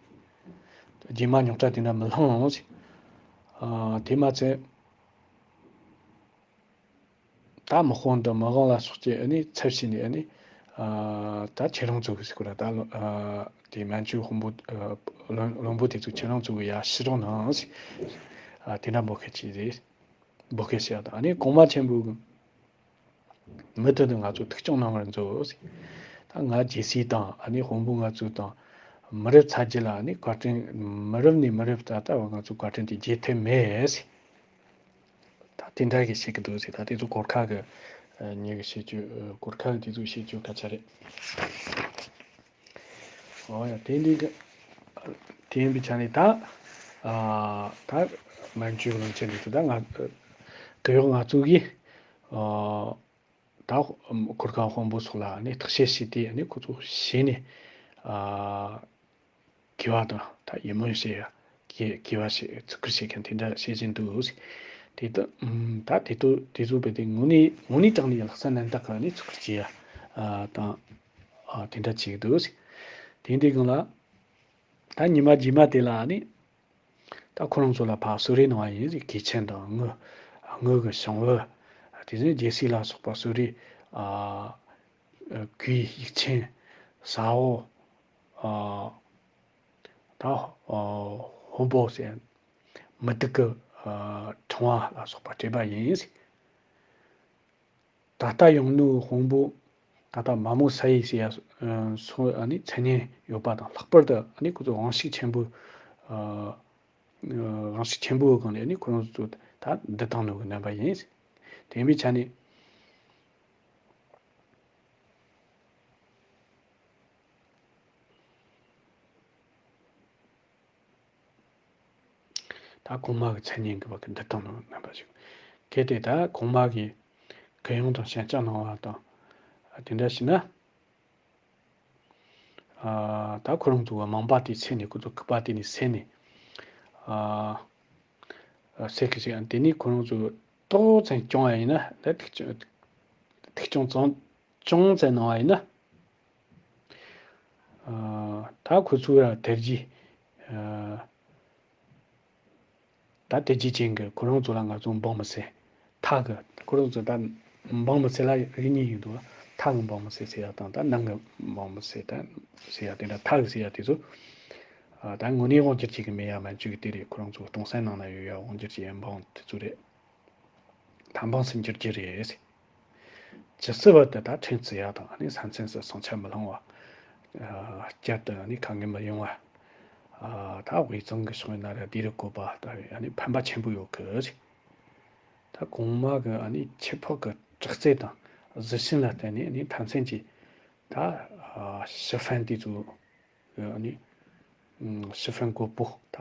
རྗེས་མ་རྙོག་དྲ་དེ་འདྲ་མི་སློང་ཟེར། ཨ། དེ་མ་ཚད། ད་དམག་དཔུང་དང་དམག་དབང་ལ་སོགས་ཀྱི་ཨ་ནི་ཚབ་བྱས་ནས་ཨ་ནི། ཨ། ད་ཁྱེད་རང་ཚོ་གི་ཟེར་གོ་ར། ད་ལོ། ཨ། དེ་མན་ཇུའི་དཔོན་པོ། ཨ། བློན་བློན་པོ་དེ་ཚོ་ཁྱེད་རང་ཚོ་གི་ཡར་ཞུ་རོགས་གནང་ཟེར། ཨ། དེ་འདྲ་འབོད་སྐུལ་བྱས་རེད། འབོད་སྐུལ་བྱས་དང་ཨ་ནི་གོང་མ་ཆེན་པོའི་མུ་མཐུད་དུ་ང་ཚོ་ཐུགས་སྐྱོང་གནང་བར་མཛོད་ཟེར། ད་ང་རྒྱལ་སྲས་དང་ཨ་ནི་དཔོན་པོ་ང་ཚོ་དང་མི་རབས་ཚ་རྒྱུད་ལ་ཨ་ནི་བཀའ་དྲིན། མི་རབས་ནས་མི་རབས་ད་ལྟ་བར་ང་ཚོ་བཀའ་དྲིན་དེ་འཇལ་ཐབས་མེད་ཟེར། ད་དེ་འདྲ་གི་བཤད་ཀྱི་འདུག་ཟེར། ད་དེ་ཚོ་གོར་ཁ་གི། ཨ། མྱི་གི་བཤད་རྒྱུ། གོར་ཁ་གི་དེ་ཚོ་བཤད་རྒྱུ་སྐད་ཆ་རེད། ཨོ་ཡ། དེ་འདི་གི་དེ་ཡིན་པའི་ཆ་ནས་ད། ཨ། ད་མན་ཇུའི་བློན་ཆེན་འདི་ཚོ་ད་ང་གི་གཡོག་ང་ཚོ་གིས། ཨ། ད་གོར་ཁ་དཔོན་པོ་སོགས་ལ་ནི་བརྟག་དཔྱད་བྱས་ཏེ་ནི་ཁོ་ཚོ་ཞེད་ནས། ཨ། གུས་པ་དང་ད་ཡིད་སྨོན་བྱེད་ཡ། གུས་གུས་པ་བྱེད། བརྩི་བཀུར་བྱེད་མཁན་དེ་འདྲ་བྱེད་བཞིན་འདུག་ཟེར། དེ་ལྟ། ཨམ། ད་དེ་ཚོ་དེ་ཚོ་རྦད་དེ་དངོས་གནས་དངོས་གནས་དྲང་གནས་ལྷག་བསམ་རྣམ་དག་གིས་ནི་བརྩི་བཀུར་བྱེད་ཡ། ཨ། དང་། ཨ། དེ་འདྲ་བྱེད་ཀྱི་འདུག་ཟེར། དེ་འདི་སྒང་ལ། ད་ཉི་མ་རྗེས་མ་དེ་ལ་ནི། ད་ཁོ་རང་ཚོ་ལ་ཕར་གསོལ་རས་གནང་བ་ཡིན་ཟེར། གོས་ཆེན་དང་དངུལ། དངུལ་གྱི་ཞང་བོ། དེ་ནས་རྒྱལ་སྲིད་ལ་སོགས་པ་གསོལ་རས། ཨ། གོས་ཡིག་ཆེན། ཟ་འོག། ཨ། ད། ཨ། ཧོ་བོ་ཟེར། མུ་ཏིག་གི། ཨ། ཕྲེང་བ་ལ་སོགས་པ་སྤྲད་པ་ཡིན་ཟེར། ད་ལྟ་ཡོང་ནོའི་དཔོན་པོ། ད་ལྟ་མ་མོ་ས་ཡི་ཟེར་ཡ། ཨ། སོགས་ཨ་ནི་མཚན་སྙན་ཡོད་པ་དང་། ལྷག་པར་དུ་ཨ་ནི་ཁོ་ཚོ་དབང་ཤུགས་ཆེན་པོ། ཨ། དབང་ཤུགས་ཆེན་པོའི་སྒང་ནས་ཨ་ནི་ཁོ་རང་ཚོ་ད་འདུལ་བཏང་ནོ་གི་རྣམ་པ་ཡིན། དེ་ཡིན་པའི་ཆ་ནས། ད་གོང་མ་གི་མཚན་སྙན་གྱི་བར་གྱི་འདུལ་སྟངས་ནང་རྣམ་པ་ཞིག། གལ་ཏེ་ད་གོང་མ་གིས་གུ་ཡངས་དང་ཞེན་ཆགས་གནང་བ་དང་། དེ་འདྲ་ཞིག་ན། ཨ། ད་ཁོ་རང་ཚོ་གི་དམངས་པ་དེ་བསད་ནས། ཁོ་ཚོ་ལྐུགས་པ་དེ་ནས་བསད་ནས། ཨ། བསད་ཀྱི་ཞིག། དེ་ནས་ཁོ་རང་ཚོ་ཏོག་ཙམ་སྐྱོང་བ་ཡིན་ན། ད་ཐུགས་སྐྱོང་ཐུགས་སྐྱོང་ཙམ། ཅུང་ཙམ་གནང་བ་ཡིན་ན། ཨ། ད་ཁོ་ཚོས་ར་དེ་རྗེས། ཨ། ད་དེ་རྗེས་ཅན་གྱི་ཁོ་རང་ཚོ་ལ་ང་ཚོ་འབངས་མི་སེར། ཐག་གི། ཁོ་རང་ཚོ་ད་འབངས་མི་སེར་ལ་རིགས་གཉིས་ཡོད་འདུག། ཐག་གི་འབངས་མི་སེར་ཟེར་ཡ་དང་། ད་ནང་གི་འབངས་མི་སེར་ད་ཟེར་ཡ་དེ་འདྲ། ཐག་གི་ཟེར་ཡ་དེ་ཚོ། ཨ། ད་དངོས་གནས་དབང་སྒྱུར་བྱེད་ཀྱི་མེད་ཡ། མན་ཇུ་གི་དེ་རེད། ཁོ་རང་ཚོ་སྟོང་བསམ་ནང་ན་ཡོད་ཡ། དབང་སྒྱུར་བྱེད་ཡ་འབངས་དེ་ཚོ་རེད། ད་འབངས་སུ་འགྱུར་རྒྱུ་རེད། ཇི་སྲིད་བར་དུ་ད་ཁྲིམས་བརྩི་ཡག་དང་ཨ་ནི་ས་མཚམས་སུ་ཟིང་ཆ་མི་སློང་བ། ཨ་བསྐྱར་དུ་ཨ་ནི་དཀའ་ངལ་མི་ཡོང་བ། ཨ་ད་དབུས་གཙང་གི་ཕྱོགས་ཡིན་ན་ར་དེ་རུ་བཀོད་པ་ལྟ་བུའི་ཨ་ནི་ཕན་པ་ཆེན་པོ་ཡོད་གི་རེད། ད་གོང་མ་གི་ཨ་ནི་ཁྱད་འཕགས་ཀྱི་དྲག་རྩལ་དང་གཟི་བྱིན་ལ་བརྟེན་ནས་ཨ་ནི་མཐའ་མཚན་གྱི་ད་ཨ་ཞི་ཧྥན་དེ་ཚོ་ཨ་ནི་ཨ་ཞི་ཧྥན་གོ་པོ་ད་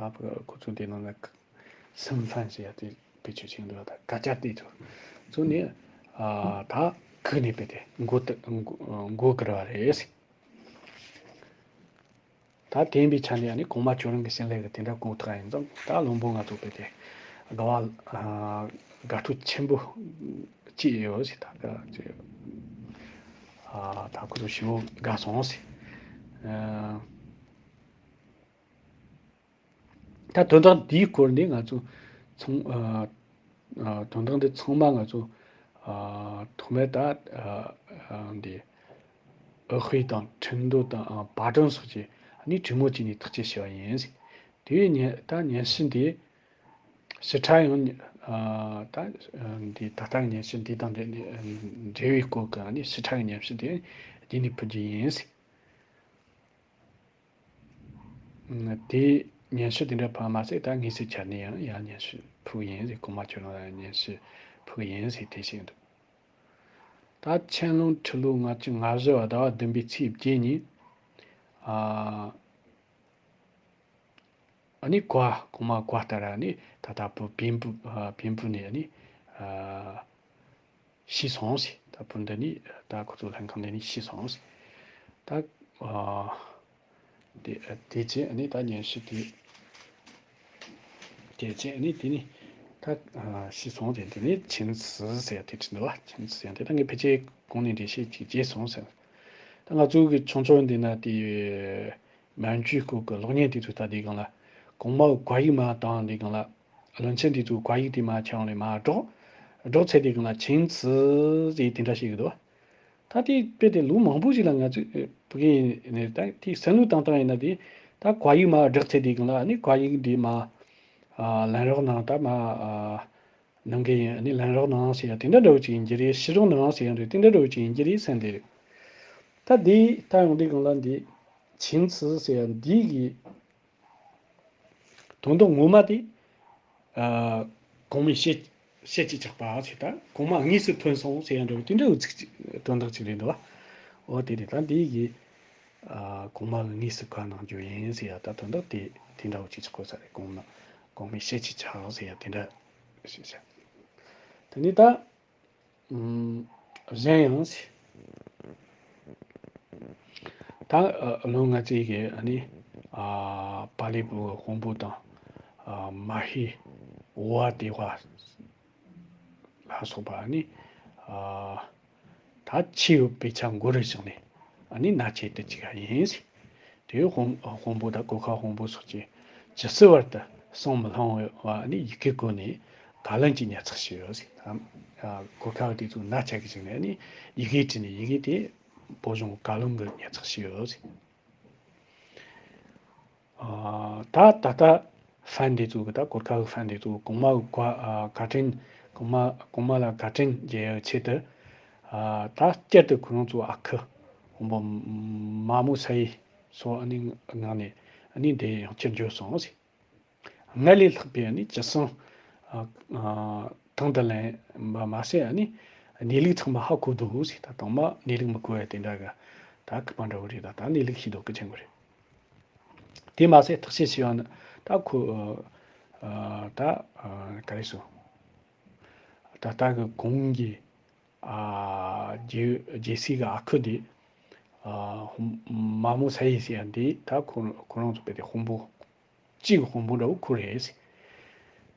ཁོ་ཚོ་དེ་ནང་ལ་སུན་ཧྥན་ཟེར་ཡ་དེ་བེད་སྤྱོད་བྱེད་འདུག་ད་སྐད་ཆ་དེ་ཚོ་ཚོ་ནི་ཨ་ད་གུག་ནས་བུད་དེ་མགོ་དེ་མགོ་མགོ་སྒུར་བ་རེད། ད་དེ་ཡིན་པའི་ཆ་ནས་ཨ་ནི་གོང་མ་ཁྱོད་རང་གི་བྱིན་ལས་ཀྱི་དེ་འདྲ་གོ་ཐག་ཡིན་ཙང་ད་བློན་པོ་ང་ཚོ་བུད་དེ་དགའ་བ་ཨ་དགའ་སྤྲོ་ཆེན་པོ་སྐྱེས་ཡོད་ཟེར། ད་ག་ཅི་ཨ་ད་ཁོ་ཚོ་ཞེ་པོ་དགའ་སོང་ཟེར། ཨ་ད་དོན་དག་འདིའི་སྐོར་ནས་ང་ཚོ་ཚང་ཨ་ཨ་དོན་དག་འདི་ཚང་མ་ང་ཚོ་ཨ་ཐོག་མར་ད་ཨ་ཨ་འདི་ཨུ་ཧུའེ་དང་ཁྲིན་ཏུའུ་དང་ཨ་པ་ཀྲང་སོགས་ཀྱི་ཨ་ནི་གྲོས་མོལ་བྱས་ནས་ཐག་གཅོད་བྱས་པ་ཡིན། དེ་བས་ཉན་ད་ཉན་ཞུ་འདི་ཕྱི་དྲགས་ཡང་ཨ་ད་འདི་ད་ལྟ་གི་ཉན་ཞུ་འདི་དང་འབྲེལ་འབྲེལ་བའི་སྐོར་གྱི་ཨ་ནི་ཕྱི་དྲགས་ཀྱི་ཉན་ཞུ་དེ་འདི་ནས་ཕུལ་རྒྱུ་ཡིན། དེ་ཉན་ཞུ་དེ་འདྲ་ཕར་མ་ཟད་ད་དངོས་སུ་འཆར་ནས་ཡང་ཡང་ཉན་ཞུ་ཕུལ་ཡིན་ཟེར། གོང་མ་ཁྱོད་རང་ལ་ཉན་ཞུ་ཕུལ་ཡིན་ཟེར་དེ་བཤད་འདུག་ད་ཆན་ལུང་ཁྲི་ལོ་ལྔ་བཅུ་ང་བཞི་བ་ཟླ་བ་བདུན་པའི་ཚེས་བརྒྱད་ཉིན་ཨ་ཨ་ནི་བཀའ་གོང་མ་བཀའ་ལྟར་ཨ་ནི་ད་ལྟ་བུ་བེམ་པོ་ཨ་བེམ་པོ་ནས་ཨ་ནི་ཨ་ཤི་སོང་ཟེར། ད་བུ་འདི་ནི་ད་ཁོ་ཚོ་ལྷན་ཁང་འདི་ནས་ཤི་སོང་ཟེར། ད་ཨ་དེ་དེ་རྗེས་ཨ་ནི་ད་ཉན་ཞུ་དེ་དེ་རྗེས་ཨ་ནི་དེ་ནི་ད་ཨ་ཤི་སོང་ཟེར། དེ་ནི་ཆིན་ཙི་ཟེར་དེ་བྲིས་འདུག་བ། ཆིན་ཙི་ཟེར་དེ་ད་ངས་ཕལ་ཆེར་གོང་ནས་འགྲེལ་བཤད་ཅིག་བྱས་སོང་ཟེར། ད་ང་ཚོ་གི་ཆུང་ཆུང་འདི་ན་དེ། མན་ཇུའི་སྐོར་གྱི་གློག་བརྙན་དེ་ཚོ་ལྟ་དུས་སྒང་ལ། གོང་མ་བཀའ་ཡིག་མར་བཏང་དུས་སྒང་ལ། བློན་ཆེན་དེ་ཚོས་བཀའ་ཡིག་དེ་མར་ཁྱེར་ཡོང་ནས་མར་སྒྲོག་སྒྲོག་ཚར་དུས་སྒང་ལ་ཆིན་ཙི་ཟེར་དེ་འདྲ་ཞིག་འདུག་ད་དེ་དཔེ་དེ་ལོ་མང་པོ་ཞིག་ལ་ང་ཚོས་ཕ་གི་ནས་ད་དེ་བསམ་བློ་བཏང་བཏང་ཡིན་ན་དེ། ད་བཀའ་ཡིག་མར་བསྒྲགས་ཚར་དུས་སྒང་ལ་ཨ་ནི་བཀའ་ཡིག་འདི་མར་ཨ་ལན་རོགས་གནང་། ད་མར་ཨ་གནང་གི་ཡིན། ཨ་ནི་ལན་རོགས་གནང་ཟེར་ཡ་དེ་འདྲ་འདྲ་བོ་ཅིག་ཡིན་གྱི་རེད། ཕྱིར་རོགས་གནང་ཟེར་ཡ་འདྲ་དེ་འདྲ་འདྲ་བོ་ཅིག་ཡིན་གྱི་རེད་བསམ་བསྡད་རེད། ད་འདི་ལྟ་ཡོང་དུས་སྒང་ལ་འདི་ཆིན་ཙི་ཟེར་ཡ་འདི་གི་དོན་དག་ངོ་མ་དེ་ཨ་གོང་མའི་ཞལ་ཞལ་གཅིག་ཕྱག་པ་ཟེར། ད་གོང་མ་དངོས་སུ་ཐོན་སོང་ཟེར་ཡ་འདྲ་བོ་དེ་འདྲ་བོ་ཅིག་དོན་དག་ཅིག་རེད་འདུག་བ། འོ་དེ་རེད། ད་འདི་གི་ཨ་གོང་མ་གི་དངོས་སུ་བཀའ་གནང་རྒྱུ་ཡིན་ཟེར་ཡ་ད་དོན་དག་དེ་དེ་འདྲ་བོ་ཅིག་ཆགས་དགོས་ས་རེད། གོང་མ་གོང་མའི་ཞལ་གཅིག་ཕྱག་ཟེར་ཡ་དེ་འདྲ་ཞིག་བྱ། དེ་ནས་ད་ཨམ་གཞན་ཡང་ཟེར། ད་ཨ་ལོ་ང་ཚོའི་གི་ཨ་ནི་ཨ་པཱ་ལི་བོད་དཔོན་པོ་དང་ཨ་མ་ཧེ་ཝ་དེ་བ་ལ་སོགས་པ་ཨ་ནི་ཨ་ད་ཆེས་ཡོད་པའི་ཆ་མགོ་རུ་བཞག་ནས་ཨ་ནི་མནའ་བཅད་དུ་བཅུག་ག་ཡིན་ཟེར། དེའི་དཔོན་དཔོན་པོ་དང་གོར་ཁ་དཔོན་པོ་སོགས་ཀྱིས་ཇི་སྲིད་བར་དུ་སྲང་མི་བླང་བ་ཨ་ནི་ཡི་གེ་བཀོད་ནས་བཀའ་བློན་གྱི་ཉར་ཚགས་བྱས་ཡོད་ཟེར། ཨ་གོར་ཁ་བ་དེ་ཚོ་མནའ་བཅད་གི་བཅུག་ནས་ཨ་ནི་ཡི་གེ་བྲིས་ནས་ཡི་གེ་དེ་བོད་གཞུང་བཀའ་བློན་གྱི་ཉར་ཚགས་བྱས་ཡོད་ཟེར། ཨ་ད་ད་ལྟ་ཧྥན་དེ་ཚོ་གི་ད་གོར་ཁ་གི་ཧྥན་དེ་ཚོ་གོང་མ་གི་བཀའ་ཨ་བཀའ་དྲིན་གོང་མ་གོང་མ་ལ་བཀའ་དྲིན་འཇལ་ཡའི་ཆེད་དུ་ཨ་ད་བསྐྱར་དུ་ཁོ་རང་ཚོ་ཨ་ཁུ་དཔོན་པོ་མ་མོ་ས་ཡི་སོགས་ཨ་ནི་ངང་ནས་ཨ་ནི་འདིར་ཡང་བསྐྱར་འབྱོར་སོང་ཟེར། སྔར་ལས་ལྷག་པའི་ཨ་ནི་ཇི་བསམ་ཨ་ཨ་དང་དུ་ལེན་པ་མ་ཟད་ཨ་ནི་གནས་ལུགས་ཚང་མ་ཧ་གོ་འདུག་ཟེར། ད་དང་མ་གནས་ལུགས་མི་གོ་བ་དེ་འདྲ་གི་ད་ཁི་པ་འདྲ་བོ་རེད། ད་ད་གནས་ལུགས་ཤེས་རྟོགས་གི་ཆེན་པོ་རེད། དེ་མ་ཟད་ཐག་གཅོད་བྱས་པ་ནི་ད་ཁོ་ཨ་ད་ཨ་ག་རེ་ཟེར། ད་ལྟ་གི་གོང་གི་ཨ་རྒྱལ་རྒྱལ་སྲས་ཀྱི་ཨ་ཁུ་དེ་ཨ་མ་མོ་ས་ཡི་ཟེར་ཡ་འདི་ད་ཁོ་ཁོ་རང་ཚོ་བས་དེ་དཔོན་པོ་གཅིག་གི་དཔོན་པོ་འདྲ་བོ་ཁོ་རེད།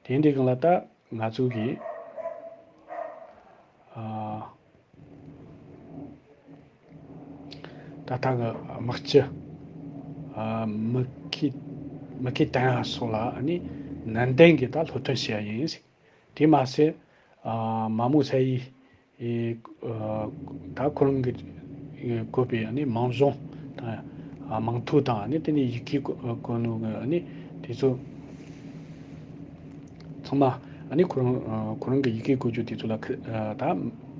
དེ་འདྲའི་སྒང་ལ་ད་ང་ཚོ་གི་ཨ་ད་ལྟ་གི་དམག་སྤྱི་ཨ་མི་ཁི་མི་ཁི་ཏན་ཧ་སོགས་ལ་ཨ་ནི་ནན་ཏན་གྱིས་ད་སློབ་སྟོན་བྱས་ཡ་ཡིན། དེ་མ་ཟད་ཨ་མ་མོ་ས་ཡི་ཨེ་ཨ་ད་ཁོ་རང་གིས་ཨེ་བཀོད་པའི་ཨ་ནི་མིང་གཞུང་དང་ཨ་མིང་ཐོ་དང་ཨ་ནི་དེ་ནས་ཡི་གེ་བཀོད་བཀོད་ནོ་གི་ཨ་ནི་དེ་ཚོ་ཚང་མ་ཨ་ནི་ཁོ་རང་ཨ་ཁོ་རང་གི་ཡི་གེ་བཀོད་རྒྱུ་དེ་ཚོ་ལ་ཁི་ཨ་ད་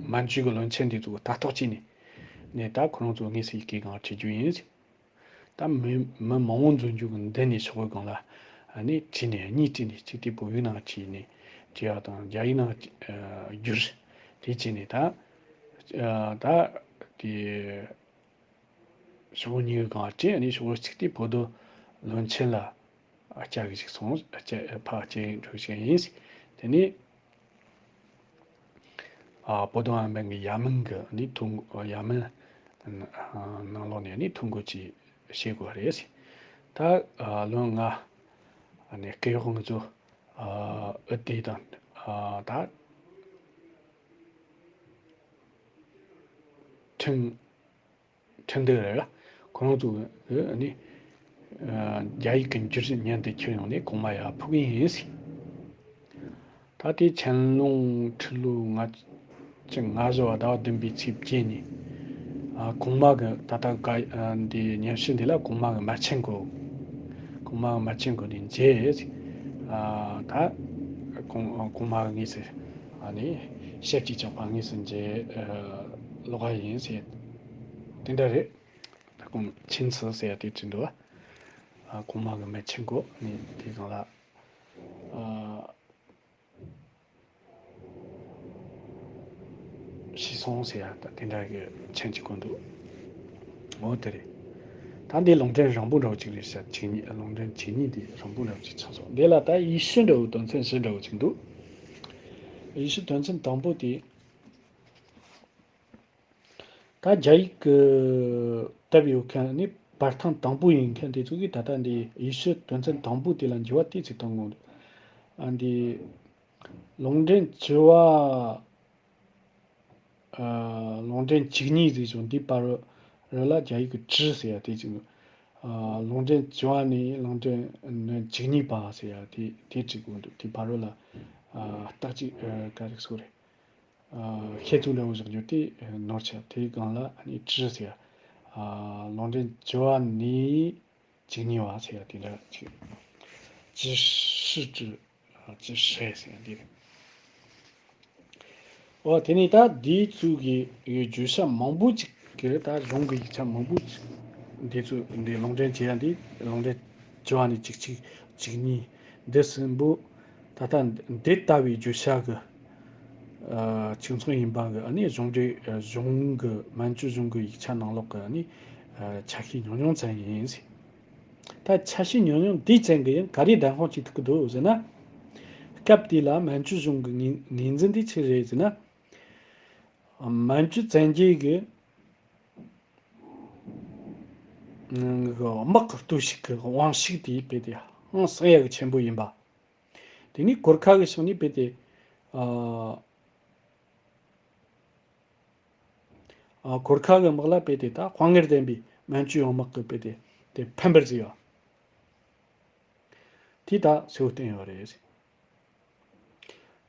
མན་ཇུ་གི་བློན་ཆེན་དེ་ཚོ་ལྟ་རྟོག་བྱས་ནས་ནས་ད་ཁོ་རང་ཚོ་དངོས་སུ་ཡི་གེ་སྒང་བྲིས་རྒྱུ་ཡིན། ད་མི་མི་མང་བོ་འཛོམས་རྒྱུ་གི་འདི་ནས་ཤོག་བུ་སྒང་ལ་ཨ་ནི་བྲིས་ནས་གཉིས་བྲིས་ནས་གཅིག་དེ་བོད་ཡིག་ནང་བྲིས་ནས་བྲིས་པ་དང་རྒྱ་ཡིག་ནང་ཨ་བསྒྱུར་དེ་བྱས་ནས་ད་ཨ་ད་དེ་ཤོག་བུ་གཉིས་ཀྱི་སྒང་བྲིས་ཨ་ནི་ཤོག་བུ་གཅིག་དེ་བོད་དོན་བློན་ཆེན་ལ་ཨ་བསྐྱལ་གི་ཞིག་སོང་ཨ་བསྐྱལ་ཕར་བསྐྱལ་འགྲོ་ཞིག་ཡིན། དེ་ནས། ཨ་བོད་དོན་ཨན་བན་གྱི་ཡ་མིན་གྱི་ནི་ཐོ་འགོད་ཡ་མིན་ནང་ལོགས་ནས་ནི་ཐོ་འགོད་ཅིག་བྱེད་དགོས་རེད། ད་ལོན་ང་ནི་སྐད་ཡོག་ང་ཚོ་ཨུ་དེ་དང་ད་ཁྲིན། ཁྲིན་ཏུའུ་རེད། ཁོ་རང་ཚོ་གི་ནི་རྒྱ་ཡིག་གི་འགྱུར་བཞིན་མཉམ་དུ་ཁྱེར་ཡོང་ནས་གོང་མ་ཡར་ཕུལ་གི་ཡིན་ཟེར། ད་ལྟའི་ཆན་ལུང་ཁྲི་ལོ་ལྔ་བཅུ་ང་བཞི་བ་ཟླ་བ་བདུན་པའི་ཚེས་བརྒྱད་ཉིན་གོང་མ་གི་ད་ལྟ་ག་འདི་ཉམས་ཞིབ་འདི་ལ་གོང་མ་གི་མ་ཆེན་གོ། གོང་མ་གི་མ་ཆེན་གོ་ནས་མཇལ་ཟེར། ད་གོང་གོང་མ་གི་ངོས་སུ་ཨ་ནི་ཞབས་ཀྱིས་བཅགས་པ་དངོས་སུ་མཇལ་ལོག་ག་ཡིན་ཟེར། དེ་འདྲ་རེད། ད་གོང་ཆིན་ཚི་ཟེར་ཡ་དེ་བྲིས་འདུག་ཨ། གོང་མ་གི་མི་ཆེན་གོ་ནི་དེ་གང་ལ་ཨ་ཤི་སོང་ཟེར་ཡ་ད་དེ་འདྲ་གི་མཆན་གཅིག་གོ་འདུག་འོ་དེ་རེད། ད་འདི་ལུང་འདྲེན་རིང་པོ་འདྲ་བོ་ཅིག་རེད་ཤག་ཅིག་ཉིད་ལུང་འདྲེན་ཅིག་ཉིད་འདི་རིང་པོ་འདྲ་བོ་ཅིག་ཆགས་སོང་། འདི་ལ་ད་ཡེ་ཤུ་འདྲ་བོ་དོན་ཚན་བཞི་འདྲ་བོ་ཅིག་འདུག་ཡེ་ཤུ་དོན་ཚན་དང་པོ་དེ། ད་རྒྱ་ཡིག་གི་དེབ་ཡོད་མཁན་ནི་པར་ཐེངས་དང་པོ་ཡིན་མཁན་དེ་ཚོ་གིས་ད་ལྟ་འདི་ཡེ་ཤུ་དོན་ཚན་དང་པོ་དེ་ལ་འགྱུར་བ་དེ་ཚོ་གཏོང་དགོས་འདུག་ཨ་འདི་ལུང་འདྲེན་བཅུ་བ་ཨ་ལུང་འདྲེན་བཅུ་གཉིས་ཟེར་བྱུང་འདི་པར་རོ་ལ་རྒྱ་ཡིག་གི་བཅུ་ཟེར་ཡ་དེ་ཅིག་ཨ་ལུང་འདྲེན་བཅུ་བ་ནས་ལུང་འདྲེན་བཅུ་གཉིས་པ་ཟེར་ཡ་དེ་དེ་ཅིག་དགོས་འདུག་དེ་པར་རོ་ལ་ཨ་རྟགས་ཅིག་ཨ་ག་རེ་ཟེར་དགོས་རེད། ཨ་ཤེས་ཚུལ་འདྲ་བོ་བཞག་རྒྱུ་དེ་ནོར་ཆག་དེའི་སྒང་ལ་ཨ་ནི་བཅུ་ཟེར། ཨ་ལུང་འདྲེན་བཅུ་བ་ནས་བཅུ་གཉིས་པ་ཟེར་ཡ་དེ་འདྲ་ཅིག་བཅུ་ཧྲི་བཅུ་ཨ་བཅུ་ཧྲི་ཟེར་ཡ་དེ་རེད། འོ་དེ་ནས་ད་འདིའི་ཚུལ་གྱི་བརྗོད་བྱ་མང་པོ་ཅིག་གི་ད་གཞུང་གི་ཡིག་ཆ་མང་པོ་ཅིག་འདི་ཚོ་འདི་ལུང་འདྲེན་བྱེད་ཡ་འདི་ལུང་འདྲེན་བཅུ་བ་ནས་བཅུ་གཅིག་བཅུ་གཉིས་འདི་གསུམ་པོ་ད་ལྟ་འདི་ལྟ་བུའི་བརྗོད་བྱ་གི་ཨ་ཆིག་མཚུངས་ཡིན་པ་གི་ཨ་ནི་གཞུང་འབྲེལ་ཨ་གཞུང་གི་མན་ཇུ་གཞུང་གི་ཡིག་ཆ་ནང་ལོགས་གི་ཨ་ནི་ཨ་ཆ་ཤས་ཉུང་ཉུང་ཙམ་ཡིན་ཟེར། ད་ཆ་ཤས་ཉུང་ཉུང་འདི་ཙམ་གི་ཡང་ག་རེ་བདེན་དཔང་བྱེད་ཐུབ་ཀྱི་འདུག་ཟེར་ན། སྐབས་དེ་ལ་མན་ཇུ་གཞུང་གི་ངོས་ངོས་འཛིན་དེ་ཆི་རེད་ཟེར་ན། མན་ཇུ་བཙན་རྒྱལ་གི་དམག་གི་སྟོབས་ཤུགས་ཀྱི་དབང་ཤུགས་དེ་དཔེ་དེ་ཧང་སང་ཡག་གི་ཆེན་པོ་ཡིན་པ། དེ་ནས་གོར་ཁ་གི་ཕྱོགས་ནས་དཔེ་དེ་ཨ་ཨ་གོར་ཁ་གི་དམག་ལ་དཔེ་དེ་ད་དཔའ་ངར་ལྡན་པའི་མན་ཇུ་ཡོང་དམག་གི་དཔེ་དེ་དེ་ཕམ་པར་བཟོས་ཡོད། དེ་ད་གསལ་བོ་བསྟན་ཡོད་རེད།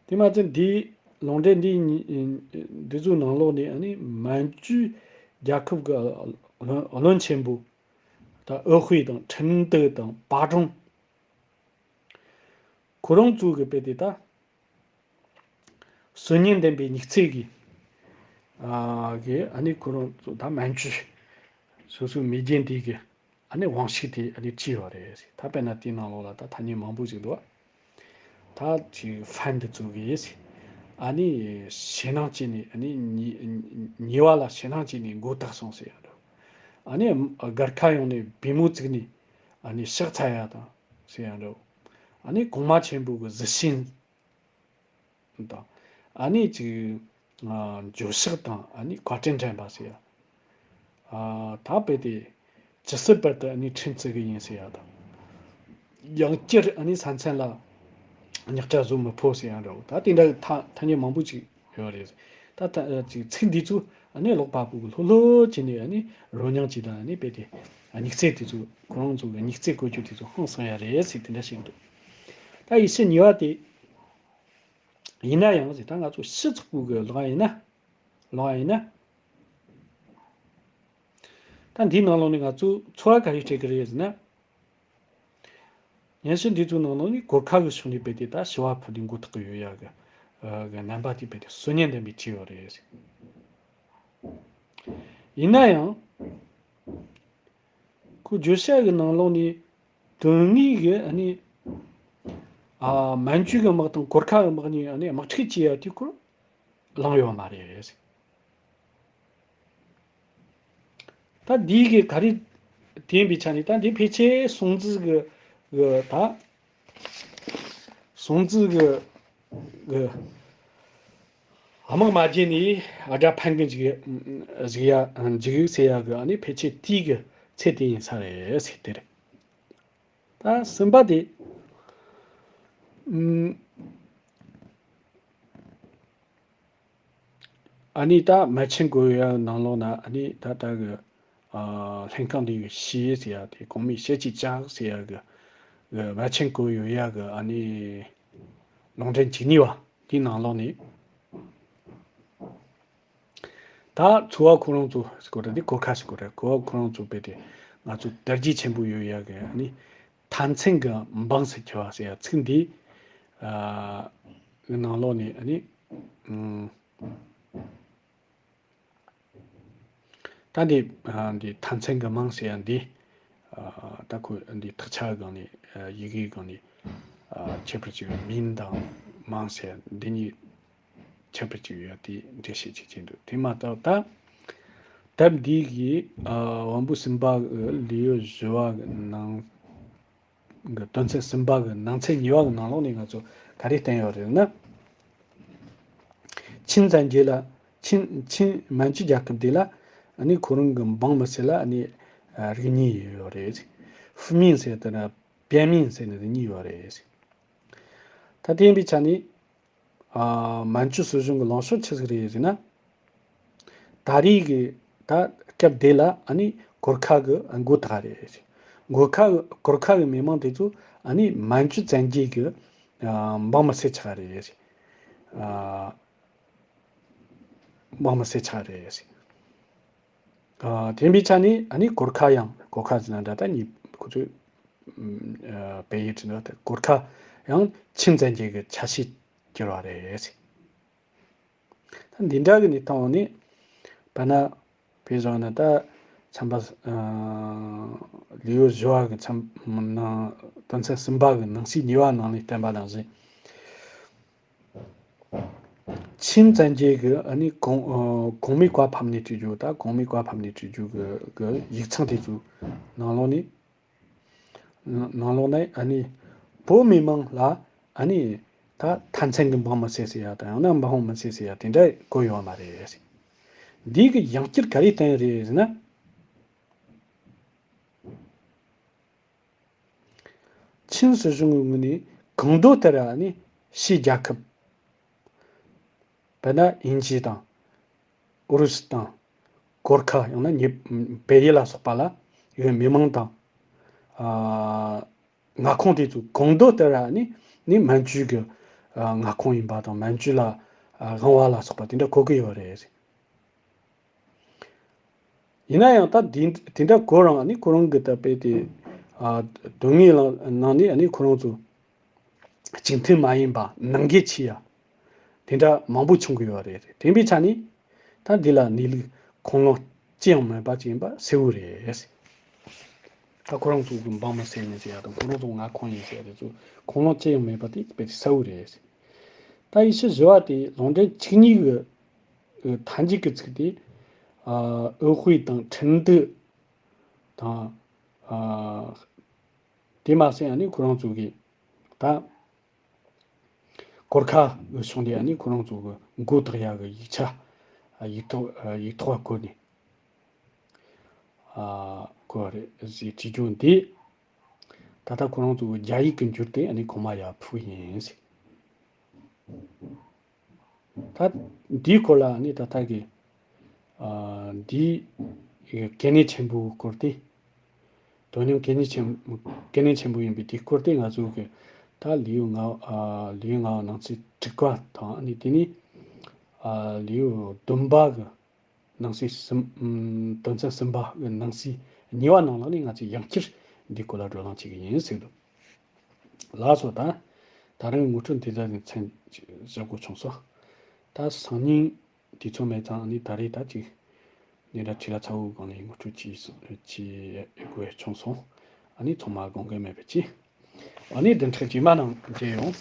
དེ་མ་ཚད་འདིའི་ལུང་འདྲེན་འདིའི་འདི་ཚོའི་ནང་ལོགས་ནས་ཨ་ནི་མན་ཇུའི་རྒྱལ་ཁབ་ཀྱི་བློན་བློན་ཆེན་པོ་ད་ཨོ་ཧུའེ་དང་ཁྲིན་ཏུའུ་དང་པ་ཀྲུང་ཁོ་རང་ཚོ་གི་དཔེ་དེ་ད་གསོན་ཉམས་ལྡན་པའི་སྨྱུག་རྩེ་གི་ཨ་གི་ཨ་ནི་ཁོ་རང་ཚོ་ད་མན་ཇུ་སོ་སོའི་མེས་རྒྱལ་འདི་གི་ཨ་ནི་དབང་ཤུགས་དེ་ཨ་ནི་བྲིས་པ་རེད། ད་དཔེར་ན་དེའི་ནང་ལོགས་ལ་ད་ཐ་སྙད་མང་པོ་ཞིག་འདུག་ད་ཅིག་ཧྥན་འདི་ཚོ་གིས་ཨ་ནི་ཞེད་སྣང་བྱས་ནས་ཨ་ནི་ཉེས་ཉེས་པ་ལ་ཞེད་སྣང་བྱས་ནས་མགོ་བཏགས་སོང་ཟེར་ཡ་འདུག་ཨ་ནི་སྒར་ཁ་ཡོང་ནས་པུས་མོ་བཙུགས་ནས་ཨ་ནི་ཕྱག་འཚལ་ཡ་དང་ཟེར་ཡ་འདུག་ཨ་ནི་གོང་མ་ཆེན་པོ་གི་གཟི་བྱིན་དང་། ཨ་ནི་ཅིག་ཨ་འགྱོད་བཤགས་དང་ཨ་ནི་བཀའ་དྲིན་དྲན་པ་ཟེར་ཡ། ཨ་ད་དཔེ་དེ་ཇི་སྲིད་བར་དུ་ཨ་ནི་ཁྲིམས་བརྩི་གི་ཡིན་ཟེར་ཡ་དང་། ཡང་བསྐྱར་ཨ་ནི་ས་མཚམས་ལ་རྙོག་དྲ་བཟོ་མི་ཕོད་ཟེར་ཡ་འདྲ་བོ། ད་དེ་འདྲ་གི་ཐ་ཐ་སྙད་མང་པོ་ཅིག་ཡོད་རེད། ད་ད་ཅིག་ཚིག་འདི་ཚོ་ཨ་ནི་ཀློག་པ་པོ་གི་ལྷོད་ལྷོད་བྱས་ནས་ཨ་ནི་རོལ་མྱོང་བྱས་དང་ཨ་ནི་དཔེ་དེ་སྨྱུག་རྩེ་དེ་ཚོ་ཁོ་རང་ཚོ་གི་སྨྱུག་རྩེ་བཀོལ་སྤྱོད་དེ་ཚོ་ཧང་སང་ཡ་རེད་ཟེར་དེ་འདྲ་བཤད་ཀྱི་འདུག་ད་ཡེ་ཤུ་ཉེས་པ་དེ། ཡིན་ན་ཡང་ཟེར་ད་ང་ཚོ་སྤྱི་ཚོགས་ཀྱི་ལོག་ཡིན་ན། ལོག་ཡིན་ན། ད་འདིའི་ནང་ལོགས་ནས་ང་ཚོ་ཚོར་བ་ག་རེ་སྤྲད་ཀྱི་རེད་ཟེར་ན། ཉན་ཤེས་འདི་ཚོའི་ནང་ལོགས་ནས་གོར་ཁ་གི་ཕྱོགས་ནས་རྦད་དེ་ད་ཞི་བ་ཕུལ་ནས་མགོ་བཏགས་ཀྱི་ཡོད་ཡ་གི་ གི་རྣམ་པ་དེ་དཔེ་དེ་སྲོལ་ངན་ལྡན་པའི་ཆས་ཡོད་རེད། ཡིན་ན་ཡང་ཁོ་བརྗོད་བྱ་གི་ནང་ལོགས་ནས་དོན་དངོས་ཀྱི་ཨ་ནི་ཨ་མན་ཇུ་གི་དམག་དང་གོར་ཁ་གི་དམག་གཉིས་ཨ་ནི་དམག་འཁྲུག་བྱེད་ཡ་དེ་ཁོ་བླངས་ཡོད་མ་རེད། ད་འདི་གི་ག་རེ་བསྟན་པའི་ཆ་ནས་ད་འདི་ཕལ་ཆེར་སྲོང་བཙན་གི་གི་ད་སྲོང་བཙན་གི་གི་དམག་མ་བརྗེད་ནས་དགྲ་ཕམ་གི་འཇུག་འཇུག་ཡ་འཇུག་ཟེར་ཡ་གི་ཨ་ནི་ཕལ་ཆེར་དེའི་གི་ཚད་དེ་ཡིན་ས་རེད་ཟེར་དེ་རེད། ད་གསུམ་པ་དེ་ཨ་ནི་ད་མན་ཆད་གོ་ཡ་ནང་ལོགས་ན་ཨ་ནི་ད་ལྟ་གི་ཨ་ལྷན་ཁང་འདི་གི་ཞི་ཟེར་ཡ་དེ་གོང་མའི་ཞི་བྱེད་བྱ་ཟེར་ཡ་གི་གི་མན་ཆད་གོ་ཡོད་ཡ་གི་ཨ་ནི་ལུང་འདྲེན་བཅུ་གཉིས་པ་དེའི་ནང་ལོགས་ནས། ད་ཚོ་བ་ཁོ་རང་ཚོ་ཟེར་གོ་ར་འདི་གོར་ཁ་ཟེར་གོ་ར་གོ་བ་ཁོ་རང་ཚོ་དཔེ་དེ་ང་ཚོ་དར་རྒྱས་ཆེན་པོ་ཡོད་ཡ་གི་ཨ་ནི་མཐའ་མཚན་གི་འབངས་སུ་གྱུར་བ་ཟེར་ཡ་ཚིག་འདི་ཨ་གི་ནང་ལོགས་ནས་ཨ་ནི་ཨུམ། ད་འདི་ཨ་འདི་མཐའ་མཚན་གི་མིང་ཟེར་ཡ་འདི་ཨ་ད་ཁོ་འདི་དག་ཆ་སྒང་ནས་ཨ་ཡི་གེའི་སྒང་ནས་ཨ་ཁྱད་པར་ཅིག་མིང་དང་མིང་ཟེར་ཡ་འདི་གཉིས་ཁྱད་པར་ཅིག་ཡོད་དེ་འགྲེལ་བཤད་ཅིག་བྱེད་འདུག་དེ་མ་གཏོགས་ད་དེབ་འདི་གི་ཨ་དབང་པོ་གསུམ་པ་གི་ལེའུ་བཞི་བ་གི་ནང་གི་དོན་ཚན་གསུམ་པ་གི་ནང་ཚན་གཉིས་པ་གི་ནང་ལོགས་ནས་ང་ཚོ་ག་རེ་བསྟན་ཡོད་རེད་ན། ཆིན་བཙན་རྒྱལ་ལ་ཆིན་ཆིན་མན་ཇུ་རྒྱལ་ཁབ་འདི་ལ་ཨ་ནི་ཁོ་རང་གི་འབངས་མི་སེར་ལ་ཨ་ནི་ཨ་རིགས་གཉིས་ཡོད་རེད། ཧྥུ་མིན་ཟེར་དེ་ན་པེ་མིན་ཟེར་ནས་རིགས་གཉིས་ཡོད་རེད། ད་དེ་ཡིན་པའི་ཆ་ནས་ཨ་མན་ཇུ་སྲིད་གཞུང་གི་ལངས་ཕྱོགས་ཆི་ཟིག་རེད་ཟེར་ན། ད་རེས་ཀྱི་ད་སྐབས་དེ་ལ་ཨ་ནི་གོར་ཁ་གི་མགོ་བཏགས་རེད། གོར་ཁ་གི་གོར་ཁ་གི་མི་མང་དེ་ཚོ་ཨ་ནི་མན་ཇུ་བཙན་རྒྱལ་གི་ཨ་འབངས་མི་སེར་ཆགས་རེད། ཨ་འབངས་མི་སེར་ཆགས་རེད། ཨ་དེ་ཡིན་པའི་ཆ་ནས་ཨ་ནི་གོར་ཁ་ཡང་གོར་ཁ་ཟེར་ན་འདྲ་ད་གཉིས་ཁོ་ཚོས་ཨ་བལ་ཡུལ་ཁྲིད་ན་ད་གོར་ཁ་ཡང་ཆིན་བཙན་རྒྱལ་གི་ཆ་ཤས་གྱུར་བ་རེད། ད་འདི་འདྲ་གི་གནས་སྟངས་འོག་ནས་དཔེར་ན་བོད་བཟོ་ན་ད་ཚན་པ་ཨ་ལེའུ་བཞི་བ་གི་ཚན་ནང་དོན་ཚན་གསུམ་པ་གི་ནང་གསེས་གཉིས་པ་ནང་ནས་བསྟན་པ་ནང་བཞིན། ཆིན་བཙན་རྒྱལ་གི་ཨ་ནི་གོང་ཨ་གོང་མའི་བཀའ་ཕབ་ནས་བྲིས་རྒྱུ་ད་གོང་མའི་བཀའ་ཕབ་ནས་བྲིས་རྒྱུ་གི་གི་ཡིག་ཚང་དེ་ཚོའི་ནང་ལོགས་ནས། ནང་ལོགས་ནས་ཨ་ནི་བོད་མི་མང་ལ་ཨ་ནི་ད་མཐའ་མཚན་གྱི་འབངས་མི་སེར་ཟེར་ཡ་དང་ཡང་ན་འབངས་མི་སེར་ཟེར་ཡ་དེ་འདྲ་བཀོད་ཡོད་མ་རེད། འདི་གི་ཡང་བསྐྱར་ག་རེ་བསྟན་རེད་ཟེར་ན། ཆིན་སྲིད་གཞུང་གི་ངོས་ནས་གང་འདོད་ལྟར་ཨ་ནི་ཕྱིའི་རྒྱལ་ཁབ། དཔེར་ན་དབྱིན་ཇི་དང་། ཨུ་རུ་སུ་དང་། གོར་ཁ་ཡང་ན་ཉེ་བལ་ཡུལ་ལ་སོགས་པ་ལ་ཡོད་མི་མང་དང་། ཨ་མངའ་ཁོངས་དེ་ཚོ་གང་འདོད་ལྟར་ཨ་ནི་ནི་མན་ཇུ་གི་ཨ་མངའ་ཁོངས་ཡིན་པ་དང་མན་ཇུ་ལ་ཨ་དབང་བ་ལ་སོགས་པ་དེ་འདྲ་གོ་གི་ཡོད་རེད། ཡིན་ན་ཡང་ད་དེ་དེ་འདྲ་གོ་རང་ནི་ཁོ་རང་གི་ད་དཔེ་དེ་ཨ་དོན་དངོས་ལ་ནང་ནས་ནི་ཁོ་རང་ཚོ་གཅིག་མཐུན་མ་ཡིན་པ་ནང་འགལ་ཆེ་ཡ་དེ་འདྲ་མང་པོ་བྱུང་གི་ཡོད་རེད། དེ་འདྲའི་ཆ་ནས་ད་འདི་ལ་གནས་ལུགས་ཁུངས་ལུང་ཅི་ཡང་མེད་པ་ཅིག་ཡིན་པ་གསལ་བོ་རེད། ད་ཁོ་རང་ཚོ་གི་འབངས་མི་སེར་ཡིན་ཟེར་ཡ་དང་ཁོ་རང་ཚོ་མངའ་ཁོངས་ཡིན་ཟེར་ཡ་དེ་ཚོ་ཁུངས་ལུང་ཅི་ཡང་མེད་པ་དེ་དཔེ་གསལ་བོ་རེད། ད་ཡེ་ཤུ་བཞི་བ་དེ་ལུང་འདྲེན་བཅུ་གཉིས་ཀྱི་མཐའ་མཇུག་གི་ཚིག་དེ། ཨ་འོད་དཔག་དང་འཕྲིན་སྟེགས་དང་། ཨ་དེ་མ་ཟད་ཨ་ནི་ཁོ་རང་ཚོ་གི་ད་གོར་ཁ་གི་གཞུང་དེ་ཨ་ནི་ཁོ་རང་ཚོ་གི་མགོ་བཏགས་ཡག་གི་ཡིག་ཆ་ཡིག་ཐོག་ཡིག་ཐོག་བཀོད་ནས། ཨ་གོ་རེད་ཟེར་བྲིས་རྒྱུ་འདི། ད་ལྟ་ཁོ་རང་ཚོ་རྒྱ་ཡིག་གི་འགྱུར་ཏེ་ཨ་ནི་གོང་མ་ཡར་ཕུལ་ཡིན་ཟེར། ད་འདིའི་སྐོར་ལ་ཨ་ནི་ད་ལྟ་གི་ཨ་འདིའི་གལ་གནད་ཆེན་པོའི་སྐོར་དེ། དོ་སྙོམས་གལ་གནད་ཆེན་གལ་གནད་ཆེན་པོ་ཡིན་པའི་དེའི་སྐོར་དེ་ང་ཚོ་གི་ད་ལེའུ་ལྔ་ཨ་ལེའུ་ལྔ་བ་ནང་ཚན་དྲུག་པ་དང་ཨ་ནི་དེ་ནི་ཨ་ལེའུ་བདུན་པ་གི་ནང་གསེས་གསུམ། ཨམ། དོན་ཚན་གསུམ་པ་གི་ནང་གསེས་གཉིས་པ་ནང་ལ་ནི་ང་ཚོས་ཡང་བསྐྱར་འདིའི་སྐོར་ལ་བགྲོ་གླེང་བྱེད་ཀྱི་ཡིན་ཟེར་འདུག་ལགས་སོ། ད་ ད་རེས་ངོ་སྤྲོད་འདི་ཙམ་ནས་མཚམས་བཞག་དགོས་བྱུང་སོང་། ད་སང་ཉིན་དུས་ཚོད་མེད་ཙང་ཨ་ནི་ད་རེས་ད་ཅིག་ཉིན་རེ་ཆུ་ལ་ཚ་བོའི་སྒང་ནས་ངོ་སྤྲོད་ཅིག་ཅིག་དགོས་བྱུང་སོང་། ཨ་ནི་ཚང་མ་དགོངས་འགལ་མེད་པ་ཅིག་ཨ་ནི་བདུན་ཕྲག་རྗེས་མ་ནང་མཇལ་ཡོང་།